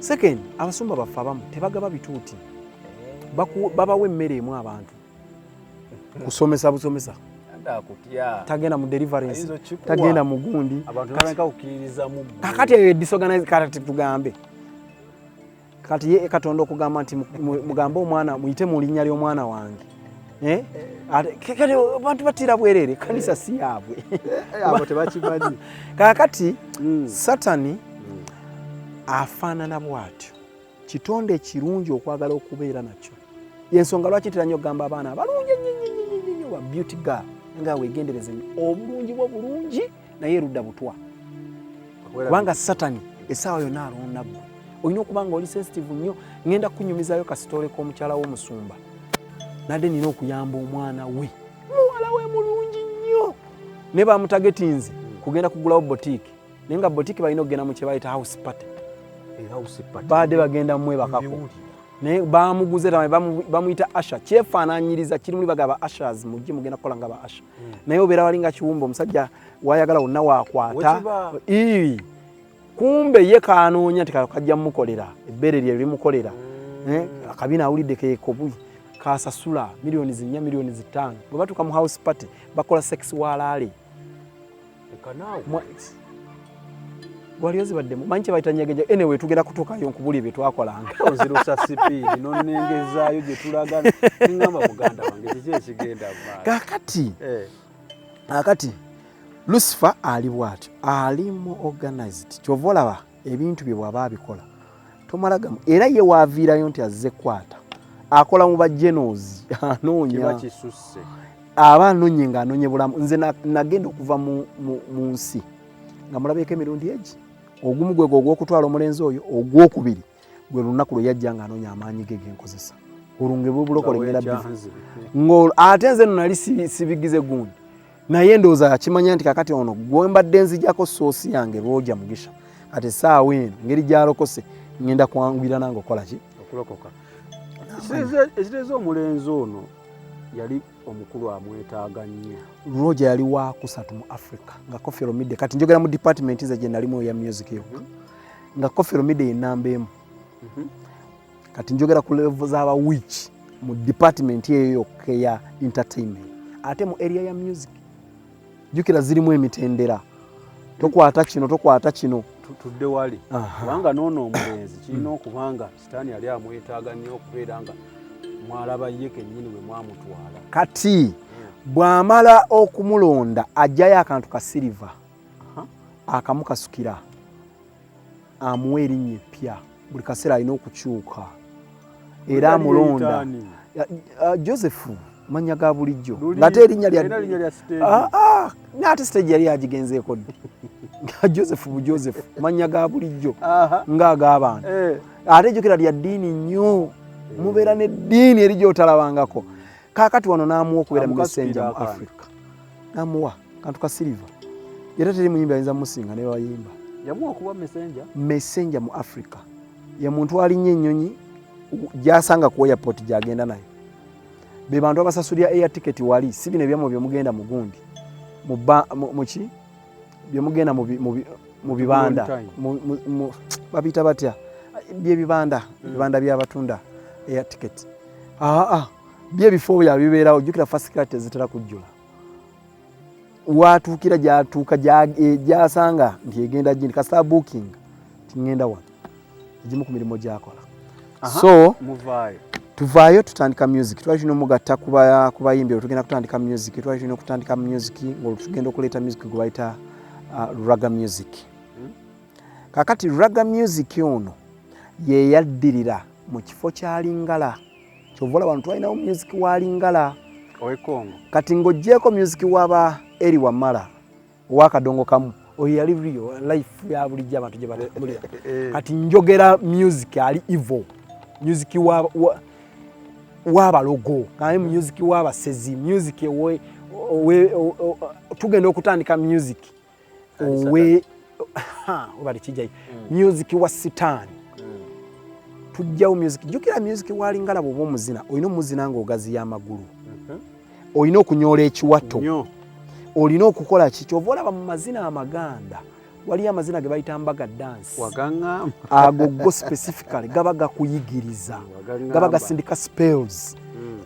Second, abasumba baffe abamu tebagaba bituuti. Babawa emmere emu abantu kusomesa busomesa. Akutya. Tagenda mu deliverance. Ayinza okikuwa. Tagenda mu gundi. Abantu baleka kukkiririza mu ggwe. Kakati eyo disorganized. Kati tugambe kati ye Katonda okugamba nti mugambe omwana, muyite mu linnya ly'omwana wange. Eh? Kati abantu batira bwerere, kanisa si yaabwe. Abo tebakimanyi. Kaakati Satani afaanana bw'atyo, kitonde ekirungi okwagala okubeera nakyo. Yensonga lwaki ntera nnyo okugamba abaana abalungi ennyo wa beauty girl nga weegendereze nnyo obulungi bwo bulungi, naye erudda butwa, kubanga Satani essaawa yonna alonda ggwe. Olina okuba nga oli sensitive nnyo. Ŋŋenda kukunyumizaayo kasitole k'omukyala w'omusumba. Nadde nina okuyamba omwana we, muwala we mulungi nnyo, naye bamutagetinze kugenda kugulawo boutique, naye nga boutique balina okugenda mu kye bayita house party. Baadde bagenda mwebakako, naye bamuguze, bamuyita usher. Kyefaananyiriza kiri muli bagaba ushers, mujje mugenda kukola nga ba usher, naye obeera wali nga kiwumba, omusajja wayagala wonna wakwata. Kumbe ye kanoonya nti kajja mumukolera ebbeere lye limukolera. Akabina awulidde kekobu kasasula miliyoni 4, miliyoni 5. Bwe batuuka mu house party bakola sex walaale. Wali ozibaddemu? Manyi kyebayita nyegeje. Anyway, tugenda kutuukayo nkubuli bye twakolanga. Ozirusa sipiidi nonengezaayo gye tulaga, ngamba muganda wange kiki ekigenda? Kakati kakati Lucifer ali bw'atyo, ali mu organized. Kyova olaba ebintu bye bw'aba abikola tomala gamu, era ye waaviirayo nti azze kwata akola mu bajenos anoonya, aba anonye ng'anonye bulamu. Nze nagenda okuva mu nsi nga mulabyeko emirundi egi. Ogumu gwego ogw'okutwala omulenzi oyo, ogwokubiri gwe lunaku lwe yajja ng'anoonya amaanyi ge genkozesa olwo nge bwebulokole ngenda ate nze no nali sibigize gundi, naye ndowooza yakimanya nti kakati ono gwe mbadde nzijako source yange Roger Mugisha, kati essaawa eno ngeri gyalokose ngenda kwanguyira nange okukola ki? Okulokoka. Ekiteeza omulenzi ono yali omukulu amwetaaga nnyo. Roger yali wakusatu mu Africa nga Koffi Olomide. Kati njogera mu department nze gye nalimu eya music yokka, nga Koffi Olomide ye namba 1. Kati njogera ku level z'aba witch mu department eyo yokka eya entertainment, ate mu area ya music jjukira zirimu emitendera, tokwata kino, tokwata kino. Tudde wali, kubanga noono omulenzi kirina okubanga Sitaani yali amwetaaga nnyo okubeera nga mwalaba ye kennyini bwe mwamutwala. Kati bw'amala okumulonda ajjayo akantu ka silver akamukasukira, amuwa erinnya eppya. Buli kaseera alina okukyuka era amulonda Joseph, manya ga bulijjo, ngate erinnya ate stage yali agigenzeeko ddi nga Joseph bu Joseph, manya ga bulijjo ng'ag'abantu eh. Ate jjukira lya ddiini nnyo, mubeera n'eddiini eri gy'otalabangako. Kaakati wano n'amuwa okubeera messenger mu Africa, n'amuwa kantu ka silver, era teri muyimbi ayinza musinga ne bayimba. Yamuwa kuba messenger? Messenger mu Africa ye muntu alinnya ennyonyi gyasanga ku airport gyagenda nayo. Be bantu abasasulira air ticket wali, si bino ebyammwe byemugenda mu gundi muki byemugenda mu bibanda, babiyita batya byebibanda, ebibanda byabatunda air ticket. Aa, byebifo byabibeerawo. Jjukira first class tezitera kujjula. Watuukira gyatuuka gyasanga nti egenda gindi, kasita booking tingenda wano, egimu ku mirimu gyakola. So tuvaayo tutandika music. Twali tulina omugatta ku bayimbi olwo tugenda kutandika music. Twali tulina okutandika music ngaolwo tugenda okuleeta music gwe bayita ragga music. Kakati ragga music ono yeyaddirira mu kifo kya lingala. Kyova olaba twalinawo music wa lingala. Kati ng'ogyeko music waba eri wamala owakadongo kamu, oyo yali real life ya bulijjo abantu gye batambulira. Kati njogera music ali evil, music w'abalogo, kaye music w'abasezi, music tugenda okutandika music owe obali kijjayo, music wa sitaani. Tujjawo music. Jjukira music wa lingala, bw'oba omuzina olina omuzina ng'ogaziya amagulu, olina okunyoola ekiwato, olina okukola ki. Kyova olaba mu mazina amaganda waliyo amazina ge bayita mbaga dance. Ago go specifically gaba gakuyigiriza, gaba gasindika spells.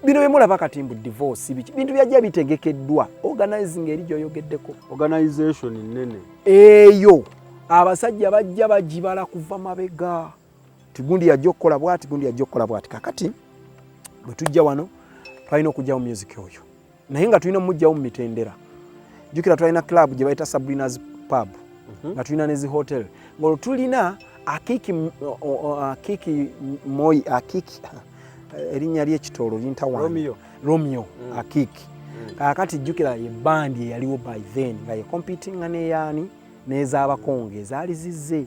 Bino byemulaba kati mbu divorce biki, bintu byajja bitegekeddwa, organizing eri gyoyogeddeko. Organization nene. Eyo abasajja bajja bagibala kuva mabega ti gundi yajja okukola bwati, gundi yajja okukola bwati. Kakati bwe tujja wano Twalina okugyawo music oyo, naye nga tulina omugjawo mu mitendera. Jjukira twalina club gye bayita Sabrina's Pub, nga tulina ne zi hotel, ng'olwo tulina Akiki, Akiki Moi, Akiki, erinnya ly'ekitoolo lintawaanya. Romeo. Romeo Akiki. Kaakati jjukira ye bandi eyaliwo by then nga yecompetinga neyaani, n'ez'Abakongo ezaali zizze.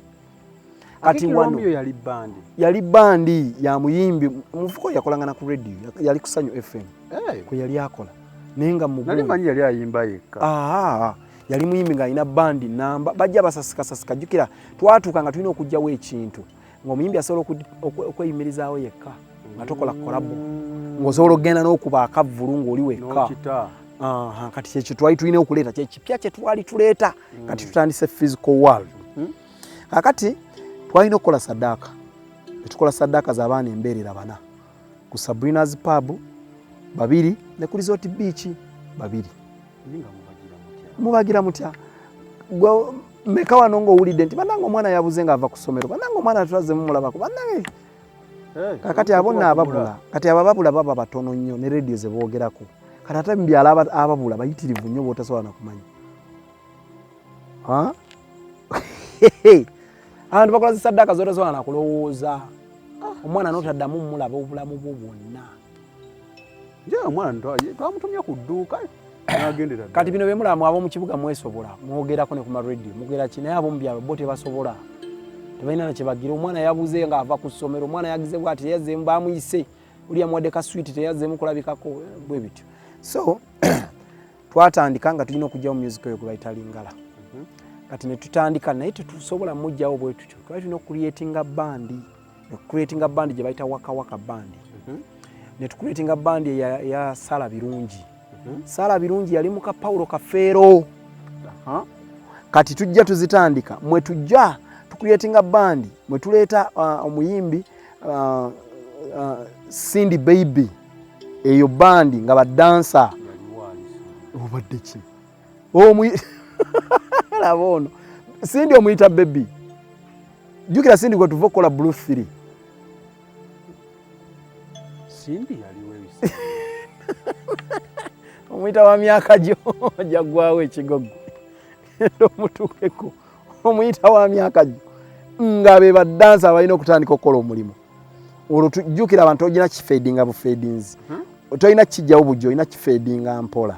Kati Akiki wano Romeo yali bandi? Yali bandi ya muyimbi muvuko, yakolangana ku radio, yali ku Sanyu FM Hey, kwe yali akola, naye nga nali mugundi. manyi yali ayimba yekka. Aa, yali muyimbi ng'alina bandi namba, bajja basasikasasika. Jjukira twatuuka nga tulina okuggyawo ekintu ng'omuyimbi asobola okweyimirizaawo yekka, nga tokola collabo, ng'osobola okugenda n'okuba akavvulu ng'oli wekka. N'okita. Aha, kati kyekyo twali tulina okuleeta, kyekipya kye twali tuleeta. Kati tutandise physical world. Kakati twalina okukola saddaaka, netukola saddaaka z'abaana embeerera bana ku Sabrina's Pub babiri, ne ku Resort Beach babiri. Naye nga mubagira mutya? Mubagira mutya? Gwe meka wano ng'owulidde nti bannange omwana yabuze ng'ava ku ssomero, bannange omwana tulaze mumulabako, bannange. Hey, Kakati abo nno ababula, kati abo ababula baba batono nnyo ne rediyo ze boogerako. Kati ate mu byalo ababula bayitirivu nnyo b'otasobola nakumanya. Ha? Abantu bakola zisaddaaka z'otasobola nakulowooza. Omwana n'otaddamu mulaba obulamu bwo bwonna. Nje omwana twamutumya ku dduuka n'agendera ddala. Kati bino byemulamu ab'omu kibuga mwesobola, mwogerako ne ku marediyo, mugera ki, naye ab'omu byalo bo tebasobola, tebalina na kyebagira. Omwana yabuze ng'ava ku ssomero, omwana yagize bwati, teyazzeemu, bamuyise oli amuwadde ka switi, teyazzeemu kulabikako, bwe bityo. So twatandika nga tulina okugyawo music oyo gwe bayita Lingala. Kati ne tutandika, naye tetusobola mugyawo bwe tutyo. Twali tulina okucreatinga bandi, okucreatinga bandi gye bayita Waka Waka Bandi, ne tucreatinga bandi eya Sala Birungi. Sala Birungi yali muka Paulo Kafeero. Kati tujja tuzitandika, mwe tujja tucreatinga bandi mwe tuleeta omuyimbi Cindy Baby. Eyo bandi nga badansa. Obadde ki? Laba ono Cindy omuyita baby. Jjukira Cindy gwe tuva okukola Blue 3. Cindy yaliwo ebiseera. Omuyita wa myaka gyo, jaggwawo ekigogo omutukeko. Omuyita wa myaka gyo, nga be badansa abalina okutandika okukola omulimu olwo. Tujjukira abantu olina kifadinga bufadinzi, tolina kijjawo bujja, olina kifadinga mpola,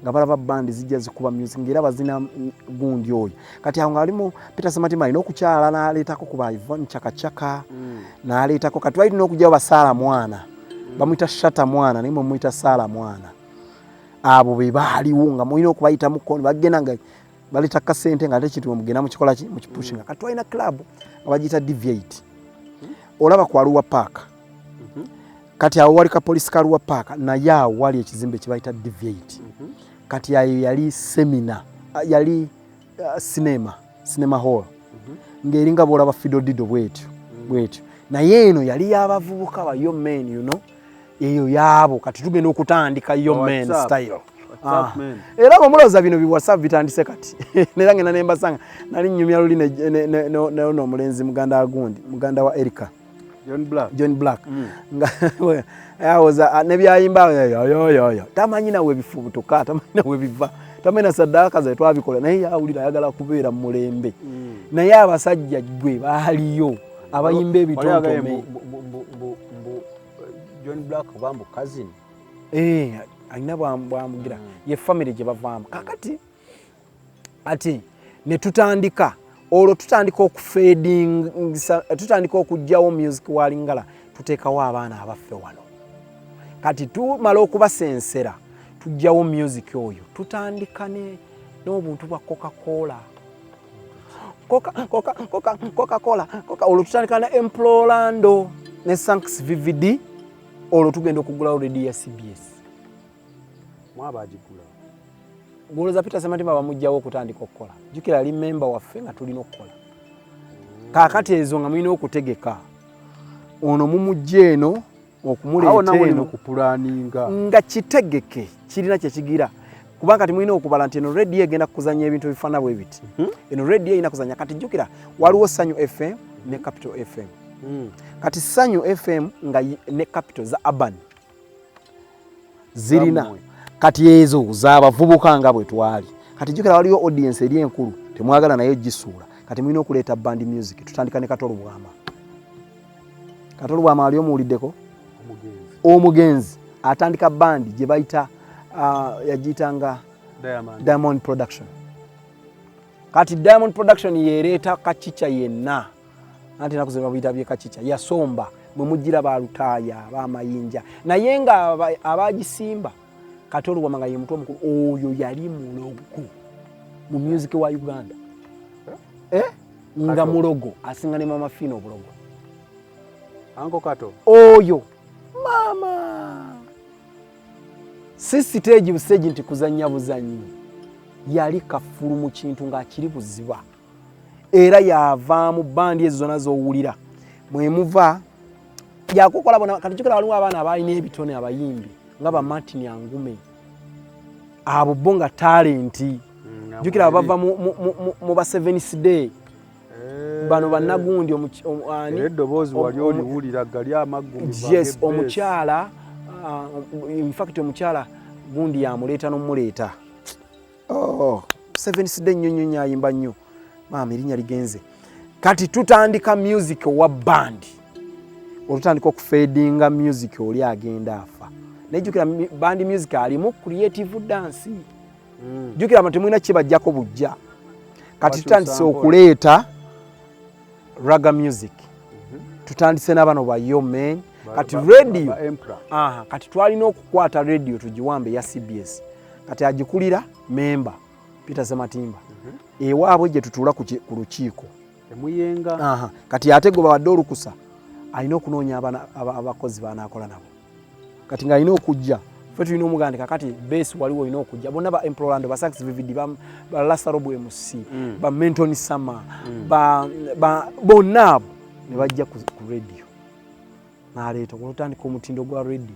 nga balaba bandi zijja zikuba music ngaera bazina gundi oyo. Kati awo ngaalimu Peter Sematimba alina okukyala n'aleetako ku ba Ivon Chakachaka, n'aleetako. Kati twali tulina okugyawo basaala mwana, bamuyita Shata mwana, naye mwe muyita Saala mwana. Abo be baaliwo nga mulina okubayitamuko, ne bagenda nga baleeta kasente, nga ate kintu mugenda mukikola ki, mukipushinga. Kati twalina club nga bagiyita Deviate, olaba ku Arua Park. Kati awo wali kapolisi ka Arua Park, naye awo wali ekizimbe kye bayita Deviate. Kati ayo yali semina, yali cinema, cinema hall, ng'eringa bwolaba Fido Dido bwetyo bwetyo, naye eno yali y'abavubuka ba yo men, you know, eyo yaabo. Kati tugenda okutandika yo men WhatsApp. style. WhatsApp Ah. men. Era bwe mulowooza bino bi WhatsApp bitandise kati, nera ngenda nembasanga nali nnyumya luli ne omulenzi muganda wa gundi, muganda wa Erika. John Black. John Black, nga awoza nebyayimba yoyoyoyo, tamanyi nawe bifubutuka, tamanyi nawe biva, tamanyi na saddaaka ze twabikola, naye yawulira ayagala kubeera mu mulembe. Naye abasajja gwe baaliyo abayimba Wali agaye ebitontome. mbu John Black oba mbu cousin. Eh, alina bwamugira ye family gye bavaamu. Kakati ati ne tutandika olwo, tutandika okufadingisa, tutandika okugjawo music wa Lingala, tuteekawo abaana abaffe wano. Kati tumala okubasensera, tugjawo music oyo, tutandika n'obuntu bwa Coca-Cola, Coca, Coca, Coca, Coca-Cola, Coca. Olwo tutandika na Emplorando ne Sanks VVD. Olwo tugenda okugulawo radio ya CBS. Mwabagigula? Gwolooza Peter Sematimba bamugjawo okutandika okukola? Jjukira ali memba waffe nga tulina okukola. Kaakati ezo nga mulina okutegeka ono mumugja eno Awo okumuleeta namwe eno. Mukupulaninga. Nga kitegeke kirina kyekigira, kubanga kati mulina okubala nti eno rediyo egenda kuzanya ebintu ebifaanana bwe biti, eno rediyo erina kuzanya. Kati jjukira waliwo Sanyu FM ne Capital FM. Kati Sanyu FM nga ne Capital za urban. Zirina kati ezo z'abavubuka nga bwe twali. Kati jjukira waliwo audience eri enkulu temwagala nayo gisuula. Kati mulina okuleeta band music. Tutandika ne Kato Lubwama. Kato Lubwama ali omuwuliddeko? Omugenzi atandika bandi gye bayita yagiyitanga Diamond Production. Kati Diamond Production yereeta kakica yenna, anti enaku zino babuyita bye kakica, yasomba mwe mujjira ba Lutaaya b'amayinja, naye nga abagisimba Kato Lubwama nga ye mutwe omukulu. Oyo yali mulogo mu music wa Uganda, nga mulogo asinga ne Mama Fina obulogo. Anko Kato oyo mama si stage bustage nti kuzannya buzannyi, yali kafulu mu kintu ng'akiri buziba, era yavaamu bandi ezo zonna z'owulira mwemuva yakukola bona. Kati jjukira waliwo abaana abalina ebitone, abayimbi nga ba Martin Angume, abo bo nga talenti. Jjukira bava mu ba Seventh Day, bano bannagundi. Eddoboozi wali oliwulira gali amaggumi. Yes, omukyala, infact omukyala gundi yamuleeta n'omuleeta. Oh, Seventh Day nnyo nnyo nnyo, ayimba nnyo maama, erinnya ligenze. Kati tutandika music owa band, olutandika okufadinga music oli agenda afa. Naye jjukira band music alimu creative dance. Jjukira abantu temulina kibajjako bujja. Kati tutandise okuleeta ragga music, tutandise n'abano ba Yo Men. Kati radio, aha, kati twalina okukwata radio tugiwambe eya CBS. Kati agikulira memba Peter Sematimba, ewaabwe gye tutuula ku lukiiko. Emuyenga. Kati ate gwe bawadde olukusa alina okunoonya abakozi banaakola nabo. Kati ng'alina okujja, ffe tulina omugandika. Kati base waliwo olina okujja bonna, ba Emprolando, ba Sax Vivid, ba Lasarob MC, ba Menton Summer, bonna abo ne bajja ku radio n'aleeta olutandika omutindo gwa radio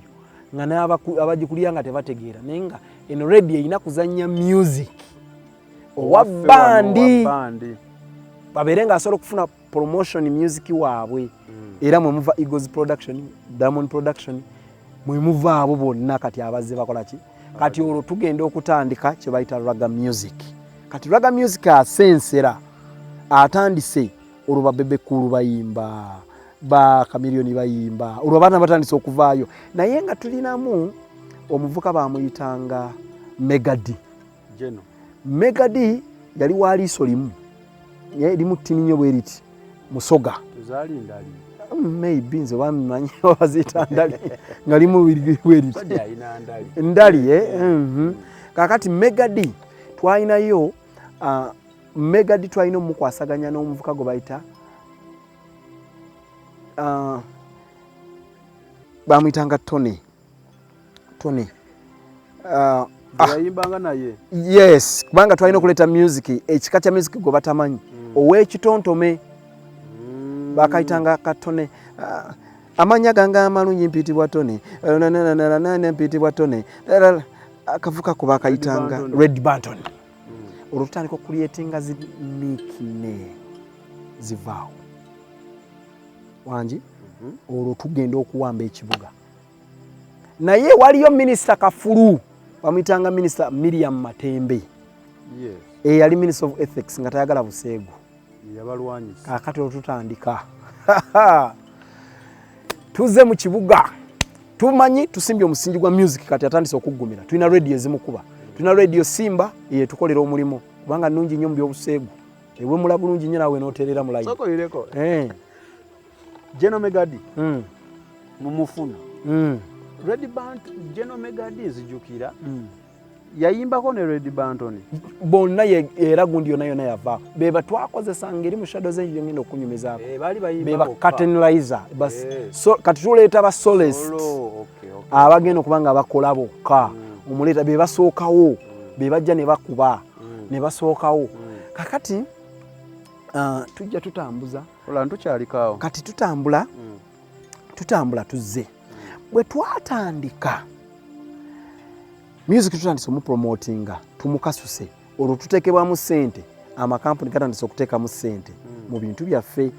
nga n'abagikulira nga tebategeera, naye nga eno radio erina kuzannya music owa bandi babeere ng'asobola okufuna promotion music waabwe. Era mwe muva Eagles Production, Diamond Production, mwe muva abo bonna. Kati abazze bakola ki? Kati olwo tugenda okutandika kye bayita ragga music. Kati ragga music asensera atandise olwo, ba Bebe Cool bayimba, ba Chameleone bayimba, olwo abaana batandise okuvaayo. Naye nga tulinamu omuvuka bamuyitanga Mega Dee. Mega Dee yali wa liiso limu, naye limu ttini nnyo bwe riti, musoga. Maybe nze bamimanyi baziyita ndali, nga limu bwe riti ndali, eh? Kakati Mega Dee twalinayo, Mega Dee twalina omukwasaganya n'omuvuka gwe bayita, bamuyitanga Tony, Tony. Yayimbanga naye. Yes, kubanga twalina okuleeta music, ekika kya music gwe batamanyi, ow'ekitontome. Bakayitanga Katone. Amanya gange amalungi mpitibwa Tony, mpitibwa Tony. Akavuka ko bakayitanga Red Banton. Olwo tutandika okucreatinga zi nikine zivaawo wangi. Olwo tugenda okuwamba ekibuga, naye waliyo minisita kafulu bamuyitanga Minisita Miriam Matembe, eyali Minister of Ethics, nga tayagala buseegu. Kakati olwo tutandika, tuze mu kibuga, tumanyi tusimbye omusingi gwa music. Kati atandise okuggumira, tulina radio ezimukuba, tulina Radio Simba eyetukolera omulimu kubanga nungi nnyo mu byobuseegu, ewemula bulungi nnyo naawe noterera mu line. General Mega Dee mumufuna. Red Band, General Mega Dee nzijukira yayimbako ne Red Banton. Bonna era gundi yonna yonna yava beba twakozesanga eri mu Shadows Angel, ngenda okunyumizaako. Baali bayimba beba bokka. Curtain raiser. So, kati tuleeta ba soloist Solo, okay. abagenda okuba nga bakola bokka. Omuleeta be basookawo, be bajja ne bakuba ne basookawo. Kakati tujja tutambuza. Ola ntukyalikaawo. Kati tutambula, tutambula, tuzze bwe twatandika music, tutandise omupromotinga, tumukasuse. Olwo tuteekebwamu ssente, amakampuni gatandise okuteekamu ssente mu bintu byaffe.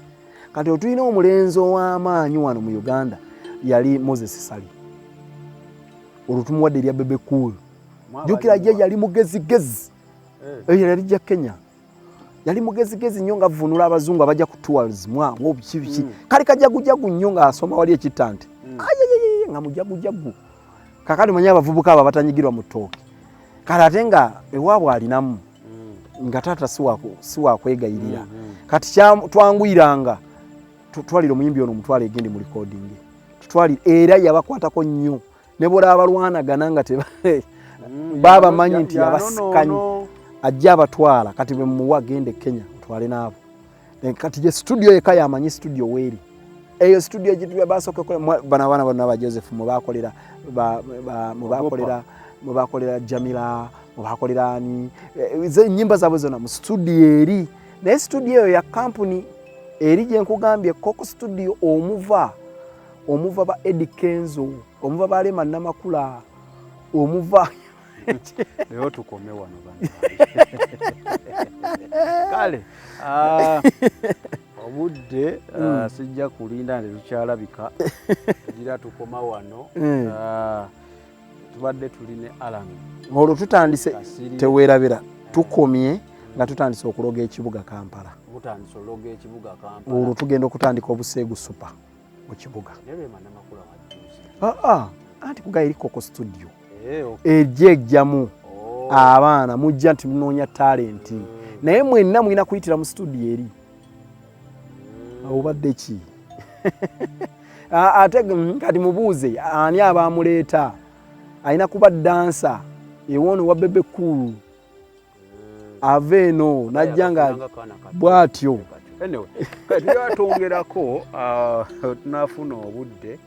Kati otulina omulenzi ow'amaanyi wano mu Uganda, yali Moses Sali. Olwo tumuwadde erya Bebe Cool. Jjukira ye yali mugezigezi. Eyo yali jja Kenya, yali mugezigezi nnyo nga vunula abazungu abajja ku tours mwangu biki biki. Kali kajagujagu nnyo ng'asoma wali ekittante. Ayayayaya, nga mujagujagu. Kakati manyi abavubuka abo abatanyigirwa mu ttooke, kale ate nga ewaabwe alinamu, nga taata si wakwegayirira. Kati twanguyiranga tutwalire omuyimbi ono, omutwale egende mu recording, tutwalire. Era yabakwatako nnyo ne bwolaba balwanagana nga teba babamanyi nti yabasikanyi ajja abatwala. Kati bwe muwa gende Kenya otwale n'abo. Kati ye studio yeka yamanyi studio weeri. Eyo studio basooka bano abaana bonna ba Joseph mwebakolera, mwebakolera Jamila, mwebakolera ani, enyimba zaabwe zonna mu studio eri. Naye studio eyo ya kampuni eri gye nkugambye, Coco Studio, omuva ba Eddie Kenzo, omuva ba Rema Namakula, omuva Leero tukome wano bannange. Kale obudde sijja kulinda nti tukyalabika, tugira tukoma wano. Tubadde tuli ne Alan Olwo tutandise Kasirye. Teweerabira, tukomye nga tutandise okuloga ekibuga Kampala. Mutandise ologa ekibuga Kampala. Olwo tugenda okutandika obuseegu super mu kibuga. Naye Rema Namakula wajjuuzi. Aa, anti kugaye eri Coco Studio. Eh, okay. Ejja ejjamu abaana mujja nti munoonya talent, naye mwenna mulina kuyitira mu studio eri. Obadde ki ate kati mubuuze ani abamuleeta. Alina kuba dancer ewoono wa Bebe Cool, ava eno najja nga bw'atyo. Anyway, kati tujja twongerako, tunafuna obudde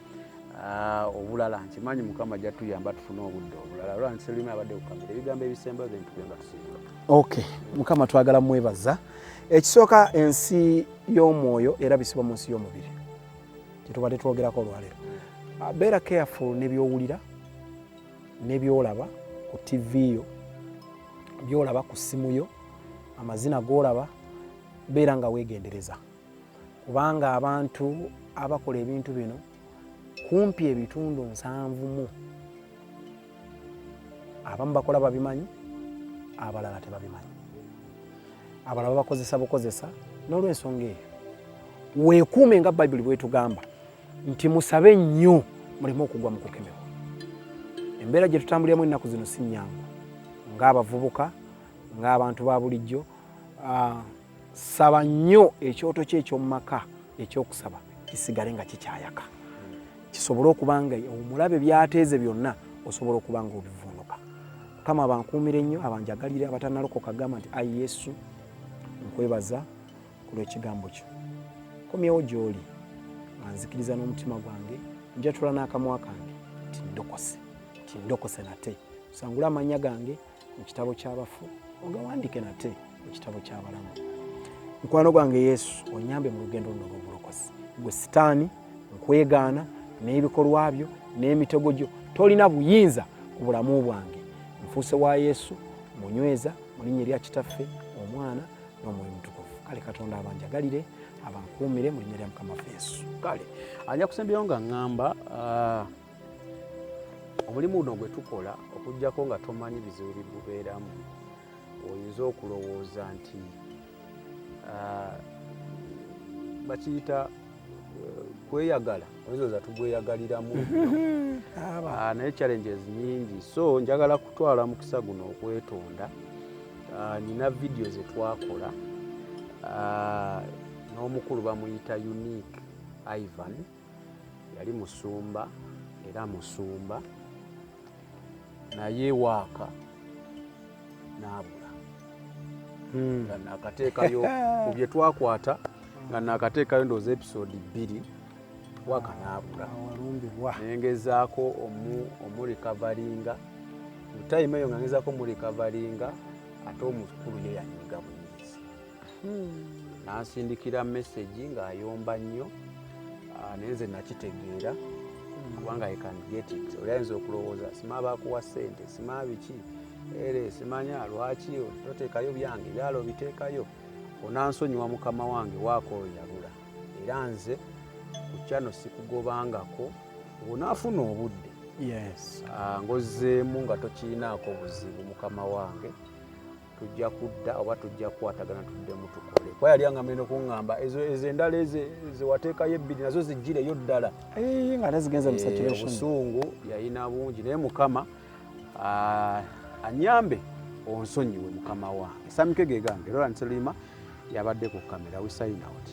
obulala. Nkimanyi Mukama ajja tuyamba tufune obudde obulala. Olwa nti abadde ku kamera, ebigambo ebisembayo then tugenda tusiibula. Okay, Mukama twagala mwebaza. Ekisooka, ensi y'omwoyo erabisibwa mu nsi y'omubiri, kyetubadde twogerako olwaleero. Beera careful n'ebyowulira n'ebyolaba ku TV yo, byolaba ku ssimu yo, amazina g'olaba. Beera nga weegendereza, kubanga abantu abakola ebintu bino kumpi ebitundu 70 mu abamu bakola babimanyi, abalala tebabimanyi, abalala babakozesa bukozesa. N'olwensonga eyo weekuume nga Bayibuli bwetugamba nti musabe nnyo muleme okugwa mu kukemebwa. Embeera gye tutambuliramu ennaku zino si nnyangu, ng'abavubuka, ng'abantu ba bulijjo. Saba nnyo, ekyoto kye eky'omu maka ekyokusaba kisigale nga kikyayaka, kisobole okuba nga omulabe byateeze byonna osobola okuba nga obivuunuka. Mukama abankuumire nnyo, abanjagalire. Abatanalokoka, gamba nti, "Ayi Yesu, nkwebaza ku lw'ekigambo kyo. Komyewo gy'oli nga nzikiriza n'omutima gwange, njatula n'akamwa kange nti ndokose, nti ndokose nate. Osangule amannya gange mu kitabo ky'abafu, ogawandiike nate mu kitabo ky'abalamu. Mukwano gwange Yesu, onyambe mu lugendo luno olw'obulokozi. Gwe Sitaani, nkwegaana n'ebikolwa byo n'emitego gyo. Tolina buyinza ku bulamu bwange. Nfuuse wa Yesu, munyweza mu linnya erya Kitaffe, Omwana n'Omwoyo Mutukuvu." Kale Katonda abanjagalire, abankuumire mu linnya lya Mukama waffe Yesu. Kale anja kusembyayo nga ŋŋamba, omulimu guno gwe tukola, okugjako nga tomanyi bizibu bigubeeramu, oyinza okulowooza nti bakiyita kweyagala, oyinza oza tugweyagaliramu nnyo. Naye challenges nyingi. So njagala kutwala mukisa guno okwetonda. Nina vidiyo ze twakola n'omukulu bamuyita Unique Ivan, yali musumba era musumba, naye waaka n'abula nga nakateekayo mu bye twakwata, nga nakateekayo ndowooza episode 2, waaka n'abula. Awalumbibwa. Nengezaako omurecoveringa mu time eyo, nga ngezaako omurecoveringa, ate omukulu ye yanyiga bunyiizi, nansindikira message ng'ayomba nnyo. Naye nze nakitegeera kubanga I can get it. Oli ayinza okulowooza sima bakuwa ssente, sima biki, ere simanya lwaki toteekayo byange, byala obiteekayo. Onansonyiwa mukama wange, waaka oyo yabula, era nze ku kyano sikugobangako. Bw'onaafuna obudde Yes. Ng'ozzeemu nga tokiinaako buzibu, mukama wange, tujja kudda oba tujja kukwatagana tuddemu tukole, kuba yali angamba eno kuŋŋamba ezo endala ezo zewateekayo ebbiri nazo zijjireyo ddala. Eh, nga ate zigenze mu circulation. Obusungu yalina bungi, naye Mukama anyambe onsonyiwe, mukama wange. Samike gegange, Roland Selima yabadde ku kamera. We sign out.